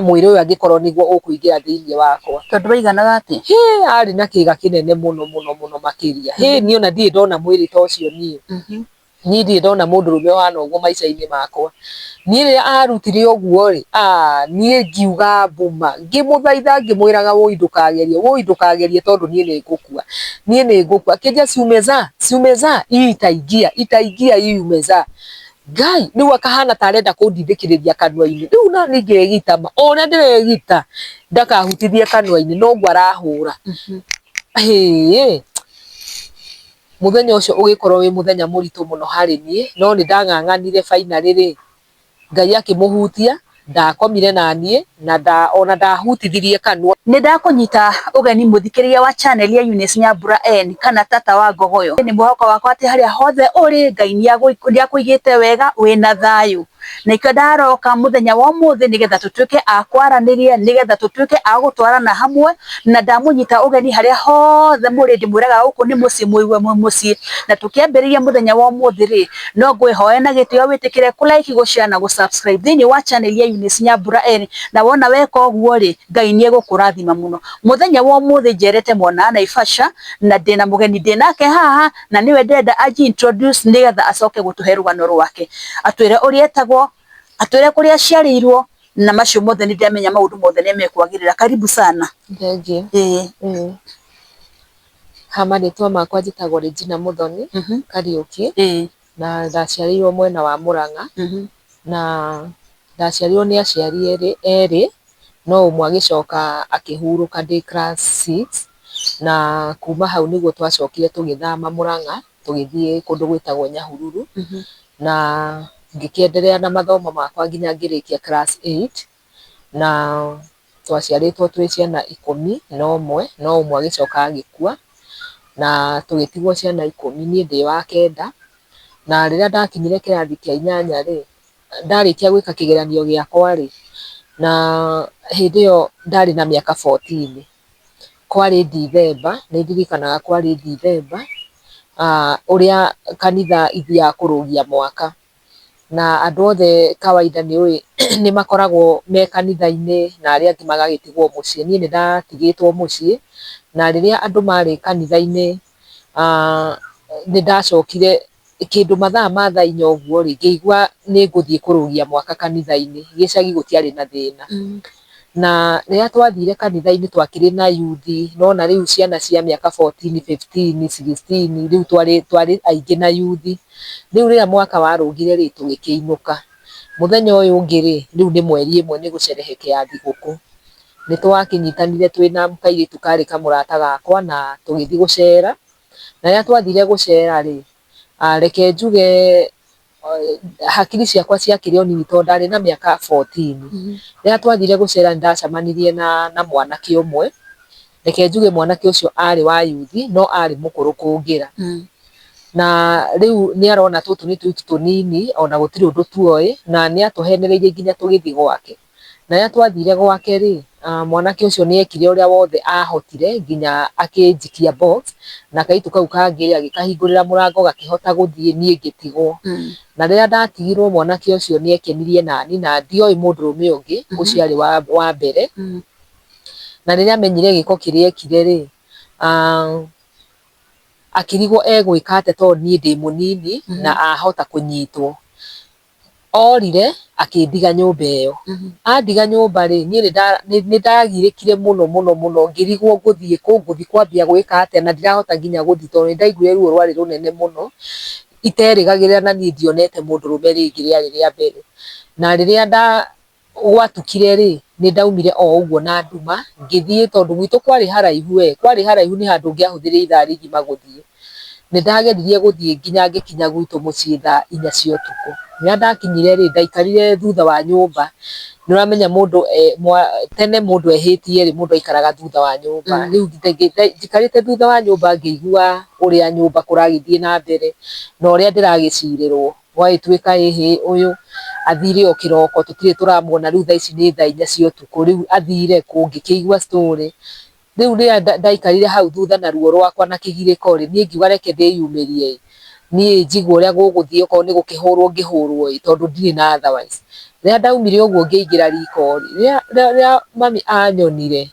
Mwĩrĩ ũyũ angĩkorwo nĩguo ũkũingĩra thĩinĩ wakwa. Tondũ waiganaga atĩa? Hĩ, arĩ na kĩga kĩnene mũno mũno mũno makĩria. Hĩ, niĩ ona ndirĩ ndona mwĩrĩ ta ũcio niĩ. Niĩ ndirĩ ndona mũndũrũme ũhana ũguo maica-inĩ makwa. Niĩ rĩrĩa arutire ũguo rĩ, ah, niĩ ngiuga mbuma. Ngĩmũthaitha ngĩmwĩraga wũi ndũkagerie, wũi ndũkagerie tondũ niĩ nĩ ngũkua. Niĩ nĩ ngũkua. Akĩnjĩra si umezaa, si umezaa, hii itaingia, itaingia hii umezaa. Ngai, rĩu akahana ta arenda kũndindĩkĩrĩria kanua-inĩ. Rĩu nani ngegita ma, o ũrĩa ndĩregita ndakahutithie kanua-inĩ noguo arahũra. Hĩĩ, mũthenya ũcio ũgĩkorwo wĩ mũthenya mũritũ mũno harĩ niĩ, no nĩ ndang'ang'anire finally rĩ, Ngai akĩmũhutia, ndakomire na niĩ na nda, ona ndahutithirie kanua. Nĩ ndakũnyita ũgeni mũthikĩrĩria wa channel ya Eunice Nyambura N kana tata wa Ngogoyo. Nĩ mwĩhoko wakwa atĩ harĩa hothe ũrĩ Ngai nĩ akũigĩte wega wĩna thayũ. Na ikĩo ndaroka mũthenya wa ũmũthĩ nĩgetha tũtuĩke a kwaranĩria, nĩgetha tũtuĩke a gũtwarana hamwe, na ndamũnyita ũgeni harĩa hothe mũrĩ ndĩmwĩraga gũkũ nĩ mũciĩ mũigue mwĩ mũciĩ. Na tũkĩambĩrĩria mũthenya wa ũmũthĩ rĩ, no ngwĩhoe na gĩtĩo wĩtĩkĩre kũ like, gũ share na gũ subscribe thĩinĩ wa channel ya Eunice Nyambura N, na wona weka ũguo rĩ, Ngai nĩ egũkũrathima mũno. Mũthenya wa ũmũthĩ njerete mwena wa Naivasha na ndĩna mũgeni ndĩnake haha na nĩwe ndĩrenda anji introduce nĩgetha acoke gũtũhe rũgano rwake. Atwĩre ũrĩa etagwo, atwĩre kũrĩa aciarĩirwo na macio mothe nĩ ndĩramenya maũndũ mothe nĩ mekwagĩrĩra. Karibu sana. Thengiũ. Ĩĩ. Ha marĩtwa makwa njĩtagwo Regina Muthoni Kariũki na ndaciarĩirwo mwena wa Mũrang'a na ndaciarirwo nĩ aciari erĩ no ũmwe agĩcoka akĩhurũka ndĩ class six na kuma hau nĩguo twacokire tũgĩthama Mũrang'a tũgĩthiĩ kũndũ gwĩtagwo Nyahururu na ngĩkĩenderea na mathomo makwa nginya ngĩrĩkia class eight na twaciarĩtwo twĩ ciana 11 no ũmwe agĩcoka agĩkua na tũgĩtigwo ciana 10, niĩ ndĩ wa kenda. Na rĩrĩa ndakinyire kĩrathi kĩa inyanya rĩ, ndarĩkia gwĩka kĩgeranio gĩakwa rĩ, na hĩndĩ ĩyo ndarĩ na mĩaka 14, kwarĩ Ndithemba, nĩ ndirikanaga kwarĩ Ndithemba, ũrĩa kanitha ithiaga kũrũgia mwaka. Na andũ othe kawaida nĩ ũĩ nĩ makoragwo me kanitha-inĩ na arĩa angĩ magagĩtigwo mũciĩ. Niĩ nĩ ndatigĩtwo mũciĩ na rĩrĩa andũ marĩ kanitha-inĩ nĩ ndacokire kĩndũ mathaa ma thaa inya ũguo rĩ, ngĩigua nĩ ngũthiĩ kũrũgia mwaka kanitha-inĩ. Gĩcagi gũtiarĩ na thĩna. Na rĩrĩa twathire kanitha-inĩ twakĩrĩ na yuthi, nona rĩu ciana cia mĩaka 14, 15, 16, rĩu twarĩ aingĩ na yuthi. Rĩu rĩrĩa mwaka warũgire rĩ, tũgĩkĩinũka. Mũthenya ũyũ ũngĩ rĩ, rĩu nĩ mweri ĩmwe nĩ gũcerehekea thigũkũ. Nĩ twakĩnyitanire twĩna kairĩtu karĩ kamũrata gakwa na tũgĩthiĩ gũcera. Na rĩrĩa twathire gũcera rĩ, reke njuge hakiri ciakwa ciakĩrĩ o nini tondũ ndarĩ na mĩaka 14. Rĩrĩa twathire gũcera nĩ ndacemanirie na mwanake ũmwe. Reke njuge mwanake ũcio arĩ wa yuthi no arĩ mũkũrũ kũngĩra. Na rĩu nĩ arona tũtũ nĩ tũirĩtu tũnini ona gũtirĩ ũndũ tuoĩ na nĩ atũhenereirie nginya tũgĩthiĩ gwake. Na rĩrĩa twathire gwake rĩ, mwanake ũcio nĩ ekire ũrĩa wothe ahotire nginya akĩnjikia box na kairĩtu kau kangĩ agĩkahingũrĩra mũrango gakĩhota gũthiĩ niĩ ngĩtigwo. Na rĩrĩa ndatigirwo mwanake ũcio nĩ ekenirie nani na ndioĩ mũndũrũme ũngĩ ũcio arĩ wa mbere. Na rĩrĩa amenyire gĩko kĩrĩa ekire rĩ, akĩrigwo egwĩka atĩa tondũ niĩ ndĩ mũnini na ahota kũnyitwo. Orire akĩndiga nyũmba ĩyo. Andiga nyũmba rĩ, niĩ nĩ ndagirĩkire mũno mũno mũno ngĩrigwo ngũthiĩ kũ, ngũthiĩ kwambia gwĩka atĩa na ndirahota nginya gũthiĩ tondũ nĩ ndaiguire ruo rwarĩ rũnene mũno iterĩgagĩrĩra na niĩ ndionete mũndũrũme rĩngĩ rĩarĩ rĩa mbere. Na rĩrĩa gwatukire rĩ, nĩ ndaumire o ũguo na nduma ngĩthiĩ tondũ gwitũ kwarĩ haraihu we, kwarĩ haraihu nĩ handũ ũngĩahũthĩrire ithaa rĩgima gũthiĩ. Nĩ ndageririe gũthiĩ nginya ngĩkinya gwitũ mũciĩ thaa inya cia ũtukũ. Rĩrĩa ndakinyire rĩ, ndaikarire thutha wa nyũmba. Nĩ ũramenya mũndũ tene mũndũ ehĩtie rĩ, mũndũ aikaraga thutha wa nyũmba. Rĩu njikarĩte thutha wa nyũmba ngĩigua ũrĩa nyũmba kũragĩthiĩ na mbere na ũrĩa ndĩragĩcirĩrwo. Gwagĩtuĩka ĩhĩ ũyũ athire o kĩroko tũtirĩ tũramuona rĩu thaa ici nĩ thaa inya cia ũtukũ rĩu athire kũ, ngĩkĩigua story. Rĩu rĩrĩa ndaikarire hau thutha na ruo rwakwa na kĩgirĩko rĩ, niĩ ngiuga reke ndĩyumĩrie ĩ, niĩ njigue ũrĩa gũgũthiĩ okorwo nĩ gũkĩhũrwo ngĩhũrwo ĩ, tondũ ndirĩ na otherwise. Rĩrĩa ndaumire ũguo ngĩingĩra riko rĩ, rĩrĩa mami anyonire,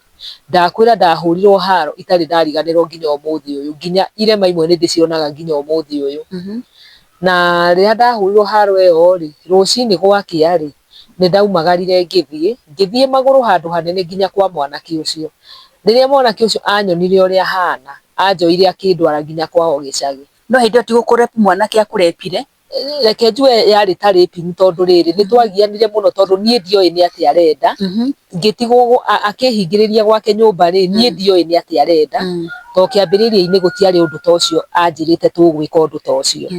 ndakwĩra ndahũrirwo haro itarĩ ndariganĩrwo nginya ũmũthĩ ũyũ, nginya irema imwe nĩ ndĩcionaga nginya ũmũthĩ ũyũ. Na rĩrĩa ndahũrirwo haro ĩyo rĩ, rũcinĩ gwakĩa rĩ, nĩ ndaumagarire ngĩthiĩ, ngĩthiĩ magũrũ handũ hanene nginya kwa mwanake ũcio. Rĩrĩa mwanake ũcio anyonire ũrĩa hana, anjoire akĩndwara nginya kwao gĩcagi. No hĩndĩ ĩyo ti gũkũrepu mwanake akũrepire? Reke njuge yarĩ ta raping tondũ rĩrĩ, nĩ twagianire mũno tondũ niĩ ndioĩ nĩ atĩa arenda, ngĩtigwo akĩhingĩrĩria gwake nyũmba rĩ, niĩ ndioĩ nĩ atĩa arenda, tondũ kĩambĩrĩria-inĩ gũtiarĩ ũndũ ta ũcio anjĩrĩte tũgwĩka ũndũ ta ũcio.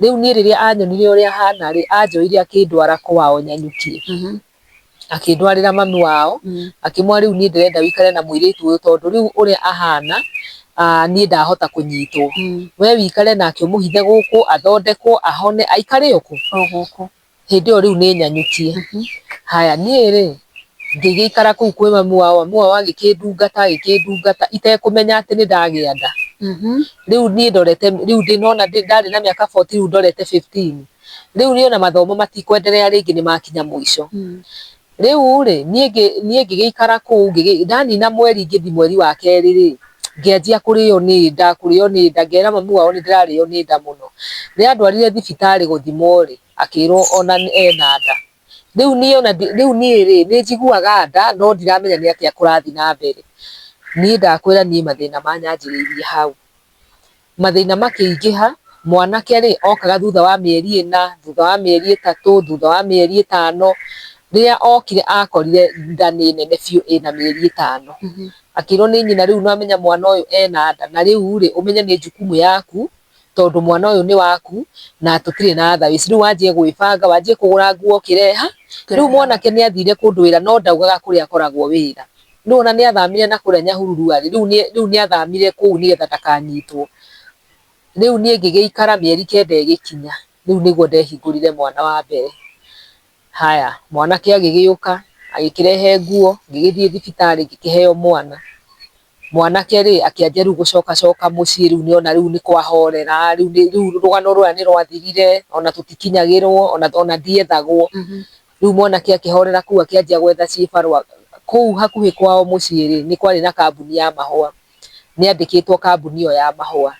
Rĩu niĩ rĩrĩa anyonire ũrĩa hana rĩ, anjoire akĩndwara kwao Nyanyuki. Akĩndwarĩra mami wao, akĩmwĩra rĩu niĩ ndĩrenda wĩikare na mũirĩtu ũyũ tondũ rĩu ũrĩa ahana, niĩ ndahota kũnyitwo. We wĩikare nake ũmũhithe gũkũ, athondekwo, ahone, aikare o kũ? O gũkũ. Hĩndĩ ĩyo rĩu nĩ nyanyũkie. Haya niĩ rĩ, ngĩgĩikara kũu kwĩ mami wao, mami wao agĩkĩndungata agĩkĩndungata itekũmenya atĩ nĩ ndagĩa nda. Rĩu niĩ ndorete, rĩu ndĩnona ndarĩ na mĩaka 14 rĩu ndorete 15. Rĩu niĩ ona mathomo matikwenderea rĩngĩ nĩ makinya mũico. Rĩu rĩ, niĩ ngĩgĩikara kũu, ndanina mweri ngĩthiĩ mweri wa kerĩ rĩ, ngĩanjia kũrĩo nĩ nda, kũrĩo nĩ nda, ngĩra mami wao nĩ ndĩrarĩo nĩ nda mũno. Rĩrĩa andwarire thibitarĩ gũthimwo rĩ, akĩrwo ona ena nda. Rĩu niĩ ona rĩu niĩ rĩ, nĩ njiguaga nda no ndiramenya nĩ atĩa kũrathiĩ na mbere. Niĩ ndakwĩra niĩ mathĩna manyanjĩrĩirie hau. Mathĩna makĩingĩha, mwanake rĩ, okaga thutha wa mĩeri ĩna, thutha wa mĩeri ĩtatũ, thutha wa mĩeri ĩtano. Rĩrĩa okire akorire nda nĩ nene biũ ĩna mĩeri ĩtano. Akĩrwo nĩ nyina rĩu nĩwamenya mwana ũyũ ena nda, na rĩu rĩ, ũmenye nĩ jukumu yaku, tondũ mwana ũyũ nĩ waku, na tũtirĩ na thaa ici. Rĩu wanjie gwĩbanga, wanjie kũgũra nguo ũkĩreha. Rĩu mwanake nĩ athire kũndũ wĩra no ndaugaga kũrĩa akoragwo wĩra. Rĩu ona nĩ athamire na kũrĩa Nyahururu arĩ, rĩu nĩ athamire kũu nĩgetha ndakanyitwo. Rĩu niĩ ngĩgĩikara mĩeri kenda ĩgĩkinya, rĩu nĩguo ndehingũrire mwana wa mbere. Haya, mwanake agĩgĩũka, agĩkĩrehe nguo, ngĩgĩthiĩ thibitarĩ ngĩkĩheo mwana. Mwanake rĩ, akĩanjia rĩu gũcokacoka mũciĩ rĩu nĩona rĩu nĩ kwahorera, rĩu rĩu rũgano rũrĩa nĩ rwathirire, ona tũtikinyagĩrwo, ona ndiethagwo. Rĩu mwanake akĩhorera kũu akĩanjia gwetha cibarũa. Kũu hakuhĩ kwao mũciĩ rĩ, nĩ kwarĩ na kambuni ya mahũa. Nĩ andĩkĩtwo kambuni ĩyo ya mahũa.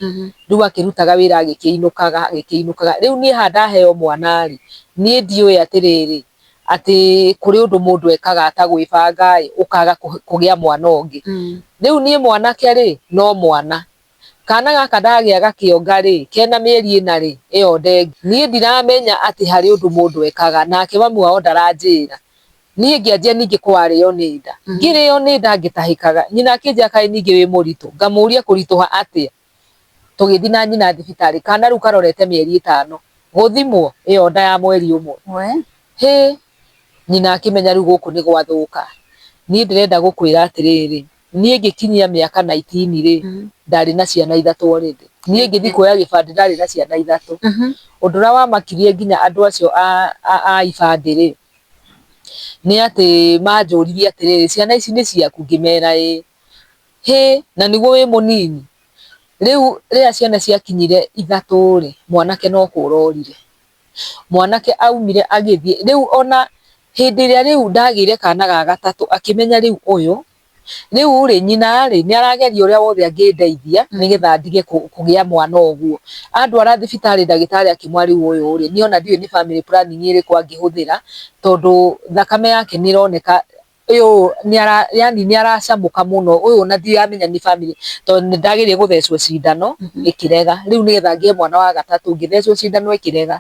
Rĩu akĩrutaga wĩra agĩkĩinũkaga, agĩkĩinũkaga. Rĩu niĩ haha ndaheo mwana rĩ, niĩ ndiũĩ atĩrĩrĩ, atĩ kũrĩ ũndũ mũndũ ekaga atagwĩbanga ĩ, ũkaga kũgĩa mwana ũngĩ. Rĩu niĩ mwanake rĩ, no mwana. Kana gaka ndagĩa gakĩonga rĩ, kena mĩeri ĩna rĩ, ĩyo ndengi. Niĩ ndiramenya atĩ harĩ ũndũ mũndũ ekaga, nake mami wao ndaranjĩra. Niĩ ngĩanjia ningĩ kwarĩo nĩ nda. Ngĩrĩo nĩ nda ngĩtahĩkaga. Nyina akĩnjĩra kaĩ ningĩ wĩ mũritũ. Ngamũria kũritũha atĩa? Tũgĩthiĩ na nyina thibitarĩ, kana rĩu karorete mĩeri ĩtano. Gũthimwo, ĩyo nda ya mweri ũmwe. Hĩ, nyina akĩmenya rĩu gũkũ nĩ gwathũka. Niĩ ndĩrenda gũkwĩra atĩrĩrĩ, niĩ ngĩkinyia mĩaka 19 rĩ, ndarĩ na ciana ithatũ already. Niĩ ngĩthiĩ kuoya gĩbandĩ ndarĩ na ciana ithatũ. Ũndũ ũrĩa wamakirie nginya andũ acio a ibandĩ rĩ, nĩ atĩ manjũririe atĩrĩrĩ, ciana ici nĩ ciaku? Ngĩmera ĩĩ. Hĩ, na nĩguo wĩ mũnini? Rĩu rĩrĩa ciana ciakinyire ithatũ rĩ, mwanake no kũra orire. Mwanake aumire agĩthiĩ, rĩu ona hĩndĩ ĩrĩa rĩu ndagĩire kana ga gatatũ akĩmenya rĩu ũyũ, rĩu rĩ, nyina rĩ, nĩ arageria ũrĩa wothe angĩndeithia nĩgetha ndige kũgĩa mwana ũguo. Andwara thibitarĩ ndagĩtarĩ akĩmwĩra rĩu ũyũ rĩ, niĩ ona ndiũĩ nĩ family planning ĩrĩkũ angĩhũthĩra, tondũ thakame yake nĩ ĩroneka ũyũ nĩ ara yani nĩ aracamũka mũno, ũyũ ona ndiramenya nĩ family, tondũ nĩ ndagĩrĩire gũthecwo cindano ĩkĩrega. Rĩu nĩgetha ngĩe mwana wa gatatũ ngĩthecwo cindano ĩkĩrega,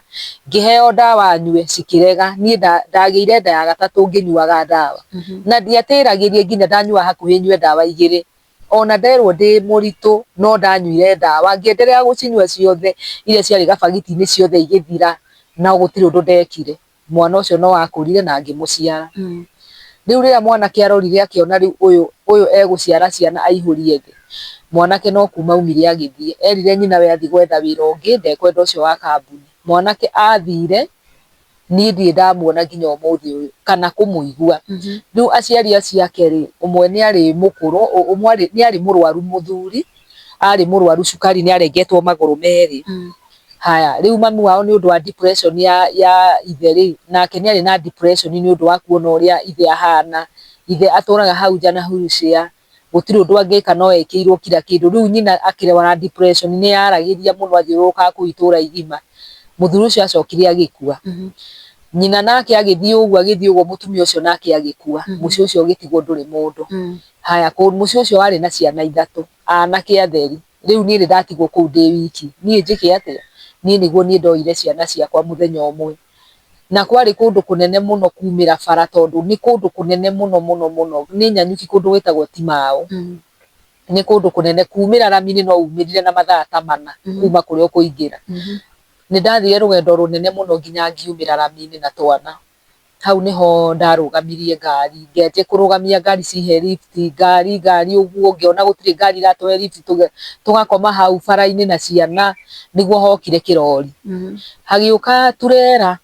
ngĩheo ndawa nyue cikĩrega. Niĩ ndagĩire nda ya gatatũ ngĩnyuaga ndawa. Na ndiatĩragĩria nginya ndanyuaga hakuhĩ nyue ndawa igĩrĩ. Ona nderwo ndĩ mũritũ no ndanyuire ndawa, ngĩenderea gũcinyua ciothe iria ciarĩ gabagiti-inĩ ciothe igĩthira, no gũtirĩ ũndũ ndekire. Mwana ũcio no akũrire na ngĩmũciara. Rĩu rĩrĩa mwanake arorire akĩona rĩu ũyũ ũyũ egũciara ciana aihũrie thĩ, mwanake no kuma aumire agĩthiĩ. Erire nyina we athiĩ gwetha wĩra ũngĩ ndekwenda ũcio wa kambuni. Mwanake athire, niĩ ndirĩ ndamuona nginya ũmũthĩ ũyũ kana kũmũigua. Rĩu aciari acio ake rĩ, ũmwe nĩ arĩ mũkũrũ, ũmwe nĩ arĩ mũrwaru mũthuri, arĩ mũrwaru cukari nĩ arengetwo magũrũ merĩ. Haya, rĩu mami wao nĩ ũndũ wa depression ya ithe rĩ, nake nĩ arĩ na depression nĩ ũndũ wa kuona ũrĩa ithe ahana. Ithe atũraga hau nja na wheelchair, gũtirĩ ũndũ angĩka no ekĩirwo kila kĩndũ. Rĩu nyina akĩrwara depression nĩ yaragĩria mũno athiũrũrũkaga kũu itũra igima. Mũthuri ũcio acokire agĩkua. Nyina nake agĩthiĩ ũguo agĩthiĩ ũguo mũtumia ũcio nake agĩkua. Mũciĩ ũcio ũgĩtigwo ndũrĩ mũndũ. Haya, mũciĩ ũcio warĩ na ciana ithatũ, anake atheri. Rĩu niĩ nĩ ndatigwo kũu ndĩ wiki. Niĩ njĩke atĩa? Niĩ nĩguo niĩ ndoire ciana ciakwa mũthenya ũmwe. Na kwarĩ kũndũ kũnene mũno kumĩra bara tondũ nĩ kũndũ kũnene mũno mũno mũno. Nĩ Nanyuki kũndũ gwĩtagwo Timau. Nĩ kũndũ kũnene kumĩra rami-inĩ no umĩrire na mathaa ta mana kuma kũrĩa ũkũingĩra. Nĩ ndathire rũgendo rũnene mũno nginya ngiumĩra rami-inĩ na twana. Hau nĩho ndarũgamirie ngari, ngĩanjia kũrũgamia ngari cihe lift, ngari ngari ũguo, ngĩona gũtirĩ ngari iratũhe lift, tũgakoma hau bara-inĩ na ciana, nĩguo hokire kĩrori. Hagĩũka turera,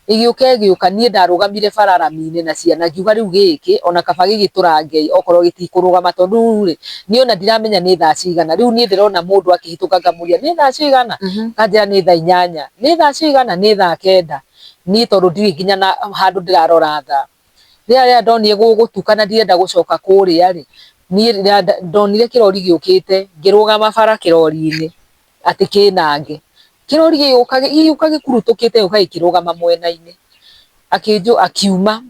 ĩgĩũka ĩgĩũka, niĩ ndarũgamire bara rami-inĩ na ciana, ngiuga rĩu gĩkĩ ona kaba gĩgĩtũrange okorwo gĩtikũrũgama tondũ rĩu rĩ, niĩ ona ndiramenya nĩ thaa cigana, rĩu niĩ ndĩrona mũndũ akĩhĩtũka ngamũria nĩ thaa cigana, akanjĩra nĩ thaa 8, nĩ thaa cigana, nĩ thaa 9. Niĩ tondũ ndirĩ nginya na handũ ndĩrarora thaa. Rĩrĩa ndonire gũgũtuka na ndirenda gũcoka kũrĩa rĩ, niĩ rĩrĩa ndonire kĩrori gĩũkĩte, ngĩrũgama bara kĩrori-inĩ atĩ kĩnange. Kĩrori gĩgĩũka gĩgĩũka gĩkurutũkĩte gĩũka gĩkĩrũgama mwena-inĩ. Akiuma,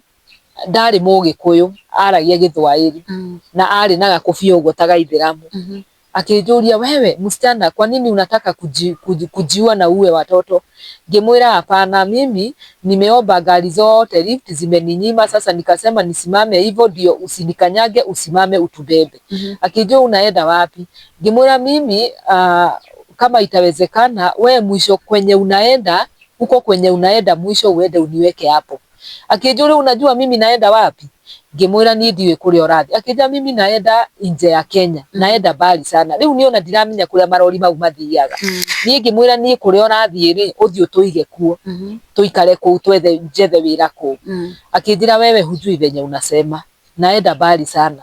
ndarĩ Mũgĩkũyũ, aragia Gĩthwaĩri na arĩ na gakobia ũguo ta gaithĩramu. Akĩnjũria, wewe msichana, kwa nini unataka kujiua na uue watoto? Ngĩmwĩra hapana, mimi nimeomba gari zote lift zimeninyima, sasa nikasema nisimame hivyo ndio usinikanyage, usimame utubebe. Akijua unaenda wapi? Ngĩmwĩra mimi kama itawezekana, we mwisho kwenye unaenda, huko kwenye unaenda mwisho uende uniweke hapo. Akijua unajua mimi naenda wapi? Ngĩmwĩra niĩ ndiũĩ kũrĩa ũrathiĩ. Akĩnjĩra mimi naenda nje ya Kenya, naenda mbali sana. Rĩu niĩ ona ndiramenya kũrĩa marori mau mathiaga. Niĩ ngĩmwĩra niĩ kũrĩa ũrathiĩ rĩ, ũthiĩ ũtũige kuo, tũikare kũu twethe njethe wĩra kũu. Akĩnjĩra wewe hujui venye unasema, naenda mbali sana.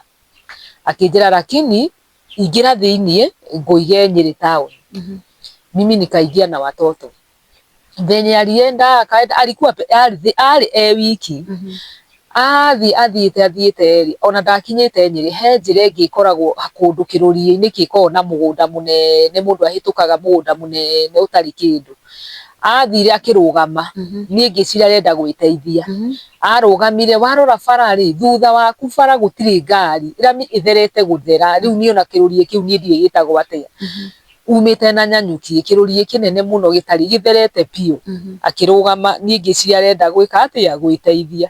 Akĩnjĩra lakini ingĩra thĩiniĩ ngũige Nyĩrĩ town. Mimi nikaingia na watoto. Venye alienda akaenda, alikuwa arĩ e wiki. Athiĩ athiĩte athiĩte rĩ, ona ndakinyĩte Nyĩrĩ, he njĩra ĩngĩ ĩkoragwo kũndũ kĩrũri-inĩ gĩkoragwo na mũgũnda mũnene, mũndũ ahĩtũkaga mũgũnda mũnene ũtarĩ kĩndũ. Athire akĩrũgama, niĩ ngĩciria arenda gwĩteithia. Arũgamire, warora bara rĩ, thutha waku bara gũtirĩ ngari, rami ĩtherete gũthera, rĩu niĩ ona kĩrũriĩ kĩu niĩ ndiũĩ gĩtagwo atĩa. Umĩte na Nanyuki, kĩrũriĩ kĩnene mũno gĩtarĩ gĩtherete biũ. Akĩrũgama, niĩ ngĩciria arenda gwĩka atĩa, gwĩteithia.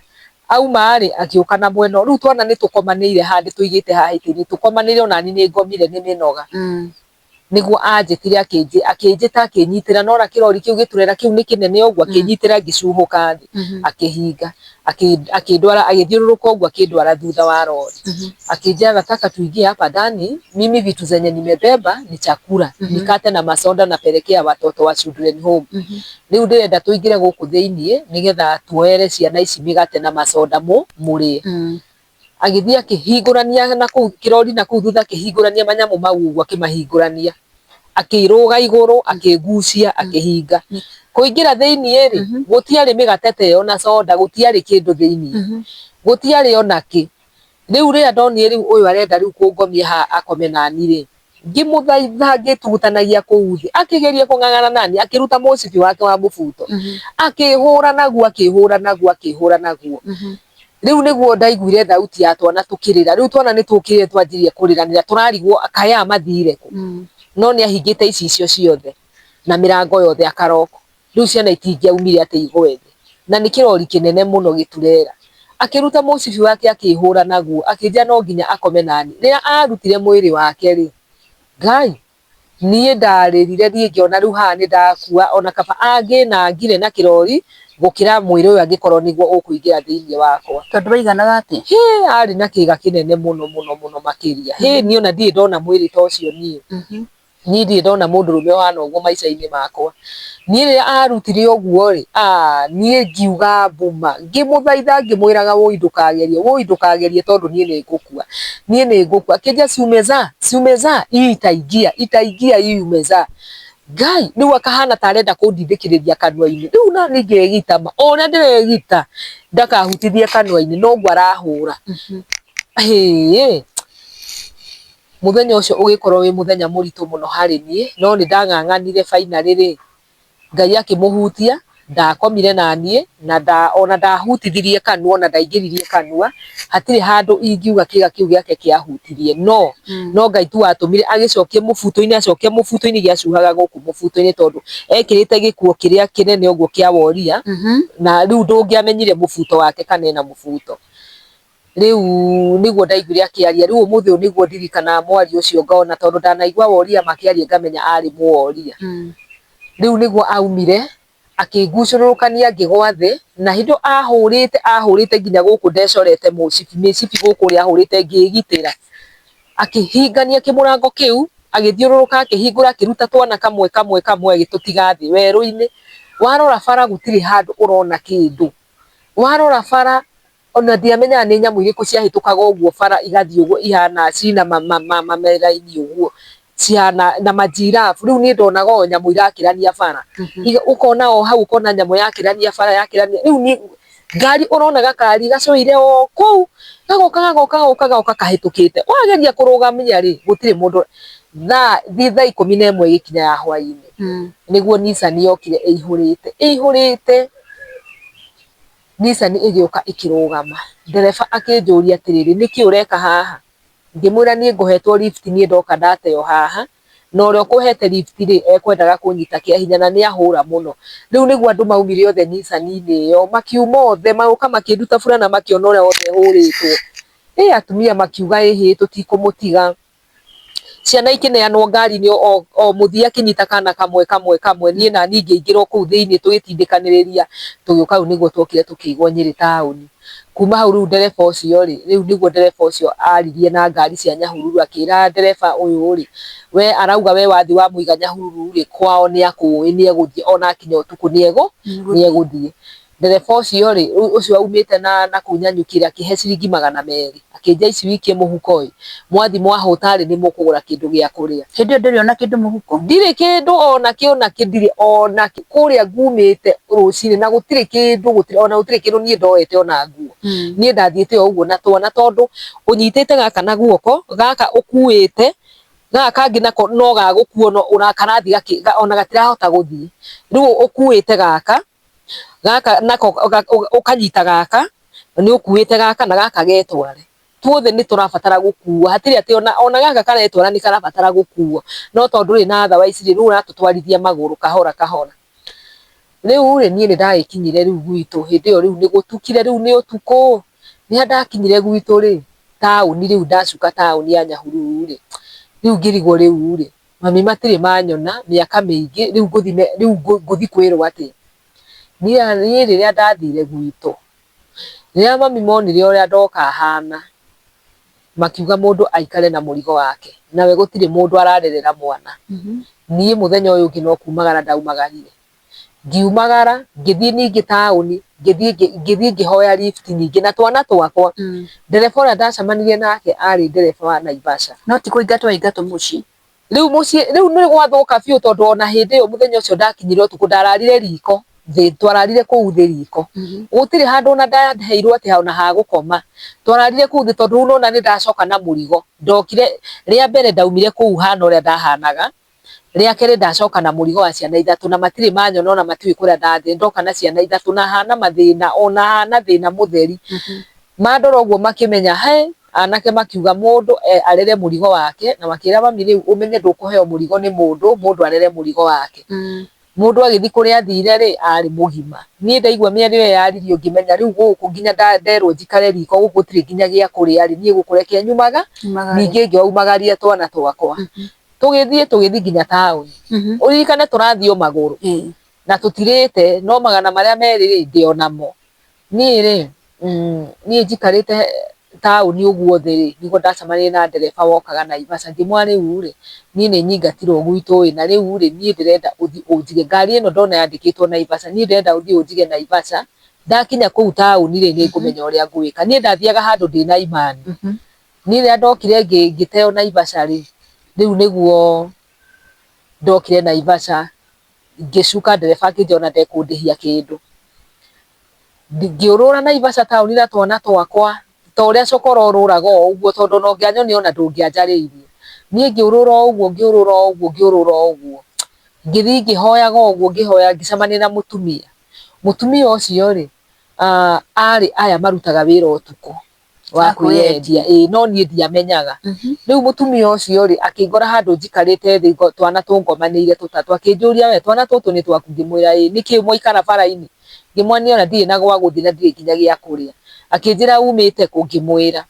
Auma rĩ, agĩũka na mwena rĩu twana nĩ tũkomanĩire haha tũigĩte haha itĩ-inĩ, tũkomanĩire ona niĩ nĩ ngomire nĩ mĩnoga. Nĩguo anjĩtire akĩnjĩta akĩnyitĩra, nona kĩrori kĩu gĩturera kĩu nĩ kĩnene ũguo, akĩnyitĩra ngĩcuhũka thĩ, akĩhinga, akĩndwara, agĩthiũrũrũka ũguo akĩndwara thutha wa rori. Akĩnjĩra nataka tuingie hapa ndani, mimi vitu zenye nimebeba ni chakula, mikate na masoda napelekea watoto wa children home. Rĩu ndĩrenda tũingĩre gũkũ thĩiniĩ nĩgetha tuoere ciana ici mĩgate na masoda mũrĩe. Agĩthiĩ akĩhingũrania na kũu kĩrori na kũu thutha akĩhingũrania manyamũ mau ũguo akĩmahingũrania. Akĩrũga igũrũ, akĩgucia, akĩhinga. Kũingĩra thĩiniĩ rĩ, gũtiarĩ mĩgate ta ĩyo na soda, gũtiarĩ kĩndũ thĩiniĩ. Gũtiarĩ ona kĩ. Rĩu rĩrĩa ndonire rĩu ũyũ arenda rĩu kũngomia haha akome nani rĩ, ngĩmũthaitha ngĩtugutanagia kũu thĩ, akĩgeria kũng'ang'ana nani, akĩruta mũcibi wake wa mũbuto, akĩhũra naguo, akĩhũra naguo, akĩhũra naguo. Rĩu nĩguo ndaiguire thauti ya twana tũkĩrĩra. Rĩu twana nĩ tũkĩrire twanjirie kũrĩranĩra, tũrarigwo kaĩ aya mathire kũ. No nĩ ahingĩte icicio ciothe na mĩrango yothe akaroko. Rĩu ciana itingĩaumire atĩ igwe thĩ. Na nĩ kĩrori kĩnene mũno gĩturera. Akĩruta mũcibi wake akĩhũra naguo, akĩnjĩra no nginya akome nani. Rĩrĩa arutire mwĩrĩ wake rĩ, Ngai, niĩ ndarĩrire niĩ ngĩona rĩu haha nĩ ndakua, ona kaba angĩnangire na kĩrori gũkĩra mwĩrĩ ũyũ angĩkorwo nĩguo ũkũingĩra thĩiniĩ wakwa. Tondũ waiganaga atĩa? Hĩ, arĩ na kĩga kĩnene mũno mũno mũno makĩria. Hĩ, niĩ ona ndirĩ ndona mwĩrĩ ta ũcio niĩ. Niĩ ndirĩ ndona mũndũrũme ũhana ũguo maica-inĩ makwa. Niĩ rĩrĩa arutire ũguo rĩ, niĩ ngiuga mbuma, ngĩmũthaitha ngĩmwĩraga wũi ndũkagerie, wũi ndũkagerie tondũ niĩ nĩ ngũkua. Niĩ nĩ ngũkua. Akĩnjĩra si umezaa, si umezaa, hii itaingia, itaingia hii umezaa. Ngai rĩu akahana ta arenda kũndindĩkĩrĩria kanua-inĩ rĩu na niĩ ngegita ma o ũrĩa ndĩregita ndakahutithie kanua-inĩ noguo arahũra. Hĩĩ mũthenya ũcio ũgĩkorwo wĩ mũthenya mũritũ mũno harĩ niĩ no nĩ ndang'ang'anire finally rĩ Ngai akĩmũhutia, ndakomire na niĩ na nda, ona ndahutithirie kanua ona ndaingĩririe kanua, hatirĩ handũ ingiuga kĩga kĩu gĩake kĩahutirie no no Ngai tu watũmire agĩcokie mũbuto-inĩ acokia mũbuto-inĩ gĩacuhaga gũkũ mũbuto-inĩ tondũ ekĩrĩte gĩkuo kĩrĩa kĩnene ũguo kĩa woria na rĩu ndũngĩamenyire mũbuto wake kana ena mũbuto. Rĩu nĩguo ndaiguire akĩaria, rĩu ũmũthĩ ũyũ nĩguo ndirikanaga mwario ũcio ngona tondũ ndanaigua woria makĩaria ngamenya arĩ mũworia. Rĩu nĩguo aumire akĩngucũrũrũkania ngĩgwa thĩ na hĩndĩ ĩyo ahũrĩte ahũrĩte nginya gũkũ ndecorete mũcibi, mĩcibi gũkũ ũrĩa ahũrĩte ngĩgitĩra. Akĩhingania kĩmũrango kĩu, agĩthiũrũrũka akĩhingũra akĩruta twana kamwe kamwe kamwe agĩtũtiga thĩ werũ-inĩ. Warora bara gũtirĩ handũ ũrona kĩndũ. Warora bara ona ndiamenyaga nĩ nyamũ irĩkũ ciahĩtũkaga ũguo bara igathiĩ ũguo ihana cina mameraini ũguo cihana na manjirabu rĩu niĩ ndonaga o nyamũ irakĩrania bara ũkona o hau ũkona nyamũ yakĩrania bara yakĩrania rĩu niĩ ngari ũrona gakari gacũire o kũu gagoka gagoka gagoka gagoka kahĩtũkĩte wageria kũrũgamia rĩ gũtirĩ mũndũ thaa thiĩ thaa 11 ĩgĩkinya ya hwainĩ nĩguo Nissan yokire ĩihũrĩte ĩihũrĩte Nissan ĩgĩũka ĩkĩrũgama. Ndereba akĩnjũria atĩrĩrĩ, nĩkĩ ũreka haha? Ngĩmwĩra niĩ ngũhetwo lift niĩ ndoka ndateo haha, na ũrĩa ũkũhete lift rĩ, ekwendaga kũnyita kĩa hinya na nĩ ahũra mũno. Rĩu nĩguo andũ maumire othe Nissan-inĩ ĩyo, makiuma othe, magĩũka makĩnduta burana makĩona ũrĩa wothe hũrĩtwo. Ĩ atumia makiuga ĩhĩ tũtikũmũtiga. Ciana ikĩneanwo ngari-inĩ o mũthii akĩnyita kana kamwe kamwe kamwe, niĩ naniĩ ngĩingĩra o kũu thĩiniĩ tũgĩtindĩkanĩrĩria, tũgĩũka rĩu nĩguo twokire tũkĩigwo Nyĩrĩ taũni. Kuma hau rĩu ndereba ũcio rĩ, rĩu nĩguo ndereba ũcio aririe na ngari cia Nyahururu akĩra ndereba ũyũ rĩ, we arauga we wathiĩ wamũiga Nyahururu rĩ, kwao nĩ akũĩ nĩ egũthiĩ ona akinya ũtukũ nĩ egũthiĩ. Ndereba ũcio rĩ, ũcio waumĩte na nakũu Nanyuki rĩ, akĩhe ciringi 200, akĩnjia ici wikie mũhuko ĩ, mwathi mwahũta rĩ, nĩ mũkũgũra kĩndũ gĩa kũrĩa. Hĩndĩ ĩyo ndũrĩ ona kĩndũ mũhuko? Ndirĩ kĩndũ ona kĩ ona kĩ ndirĩ ona kĩ, kũrĩa ngumĩte rũcinĩ na gũtirĩ kĩndũ gũtirĩ ona gũtirĩ kĩndũ niĩ ndoete ona nguo. Niĩ ndathiĩte o ũguo na twana tondũ ũnyitĩte gaka na guoko, gaka ũkuĩte, gaka kangĩ nako no ga gũkuo no karathiĩ ona gatirahota gũthiĩ. Rĩu ũkuĩte gaka, gaka nako ũkanyita gaka, nĩ ũkuĩte gaka na gaka getware. Tuothe nĩ tũrabatara gũkuo, hatirĩ atĩ ona gaka karetwara nĩ karabatara gũkuo, no tondũ ndũrĩ na otherwise rĩ, rĩu ũratũtwarithia magũrũ kahora kahora. Rĩu rĩ, niĩ nĩ ndagĩkinyire rĩu gwitũ, hĩndĩ ĩyo rĩu nĩ gũtukire rĩu nĩ ũtukũ. Rĩrĩa ndakinyire gwitũ rĩ, taũni rĩu ndacuka taũni ya Nyahururu rĩ, rĩu ngĩrigwo rĩu rĩ, mami matirĩ manyona mĩaka mĩingĩ, rĩu ngũthiĩ rĩu ngũthiĩ kwĩrwo atĩa? Niĩ rĩrĩa ndathire gwitũ, rĩrĩa mami monire ũrĩa ndoka hana, makiuga mũndũ aikare na mũrigo wake, nawe gũtirĩ mũndũ ararerera mwana. Niĩ mũthenya ũyũ ũngĩ no kumagara ndaumagarire. Ngiumagara, ngĩthiĩ ningĩ taũni, ngĩthiĩ ngĩhoya lift ningĩ na twana twakwa. Ndereba ũrĩa ndacemanirie nake arĩ ndereba wa Naivasha. No ti kũingatwo waingatwo mũciĩ? Rĩu mũciĩ, rĩu nĩ gwathũka biũ tondũ ona hĩndĩ ĩyo mũthenya ũcio ndakinyire ũtukũ ndararire riko thĩ, twararire kũu thĩ riko. Gũtirĩ handũ ona ndaheirwo atĩ ona ha gũkoma. Twararire kũu thĩ tondũ rĩu nĩwona nĩ ndacoka na mũrigo. Ndokire, rĩa mbere ndaumire kũu hana ũrĩa ndahanaga, rĩa kerĩ ndacoka na mũrigo wa ciana ithatũ na matirĩ manyona ona matiũĩ kũrĩa ndathiĩ. Ndoka na ciana ithatũ na hana mathĩna, ona hana thĩna mũtheri. Mandora ũguo makĩmenya he, anake makiuga mũndũ arere mũrigo wake, na makĩra mami rĩu ũmenye ndũkũheo mũrigo nĩ mũndũ, mũndũ arere mũrigo wake. Mũndũ agĩthiĩ kũrĩa athire rĩ, arĩ mũgima. Niĩ ndaigua mĩario ĩyo yaririo ngĩmenya rĩu gũkũ nginya nderwo njikare riko gũkũ gũtirĩ nginya gĩa kũrĩa rĩ, niĩ gũkũ reke nyumaga, ningĩ ngĩaumagaria twana twakwa. Tũgĩthiĩ tũgĩthiĩ nginya taũni. Ũririkane tũrathiĩ o magũrũ. Na tũtirĩte, no 200 rĩ, ndĩ o namo. Niĩ rĩ, niĩ njikarĩte taũni ũguo thĩ rĩ, nĩguo ndacemanirie na ndereba wokaga Naivasha, ngĩmwĩra rĩu rĩ, niĩ nĩ nyingatirwo gwitũ ĩ, na rĩu rĩ, niĩ ndĩrenda ũthiĩ ũnjige, ngari ĩno ndona yandĩkĩtwo Naivasha, niĩ ndĩrenda ũthiĩ ũnjige Naivasha, ndakinya kũu taũni rĩ, nĩ ngũmenya ũrĩa ngwĩka. Niĩ ndathiaga handũ ndĩna imani. Niĩ rĩrĩa ndokire ngĩteo Naivasha rĩ, rĩu nĩguo Ndokire Naivasha ngĩcuka ndereba akĩnjĩra ona ndekũndĩhia kĩndũ. Ngĩũrũra Naivasha taũni na twana twakwa ta ũrĩa cokora ũrũraga o ũguo tondũ ona ũngĩanyonia ona ndũngĩanjarĩirie. Niĩ ngĩũrũra o ũguo ngĩũrũra o ũguo ngĩũrũra o ũguo. Ngĩthiĩ ngĩhoyaga o ũguo ngĩhoya ngĩcemania na mũtumia. Mũtumia ũcio rĩ, arĩ aya marutaga wĩra ũtukũ wa kwĩyendia ĩĩ no niĩ ndiamenyaga. Rĩu mũtumia ũcio rĩ, akĩngora handũ njikarĩte thĩ twana tũngomanĩire tũtatũ, akĩnjũria we twana tũtũ nĩ twaku? Ngĩmwĩra ĩĩ. Nĩkĩ mwaikara bara-inĩ? Ngĩmwĩra niĩ ona ndirĩ na gwa gũthiĩ na ndirĩ nginya gĩa kũrĩa. Akĩnjĩra umĩte kũ? Ngĩmwĩra.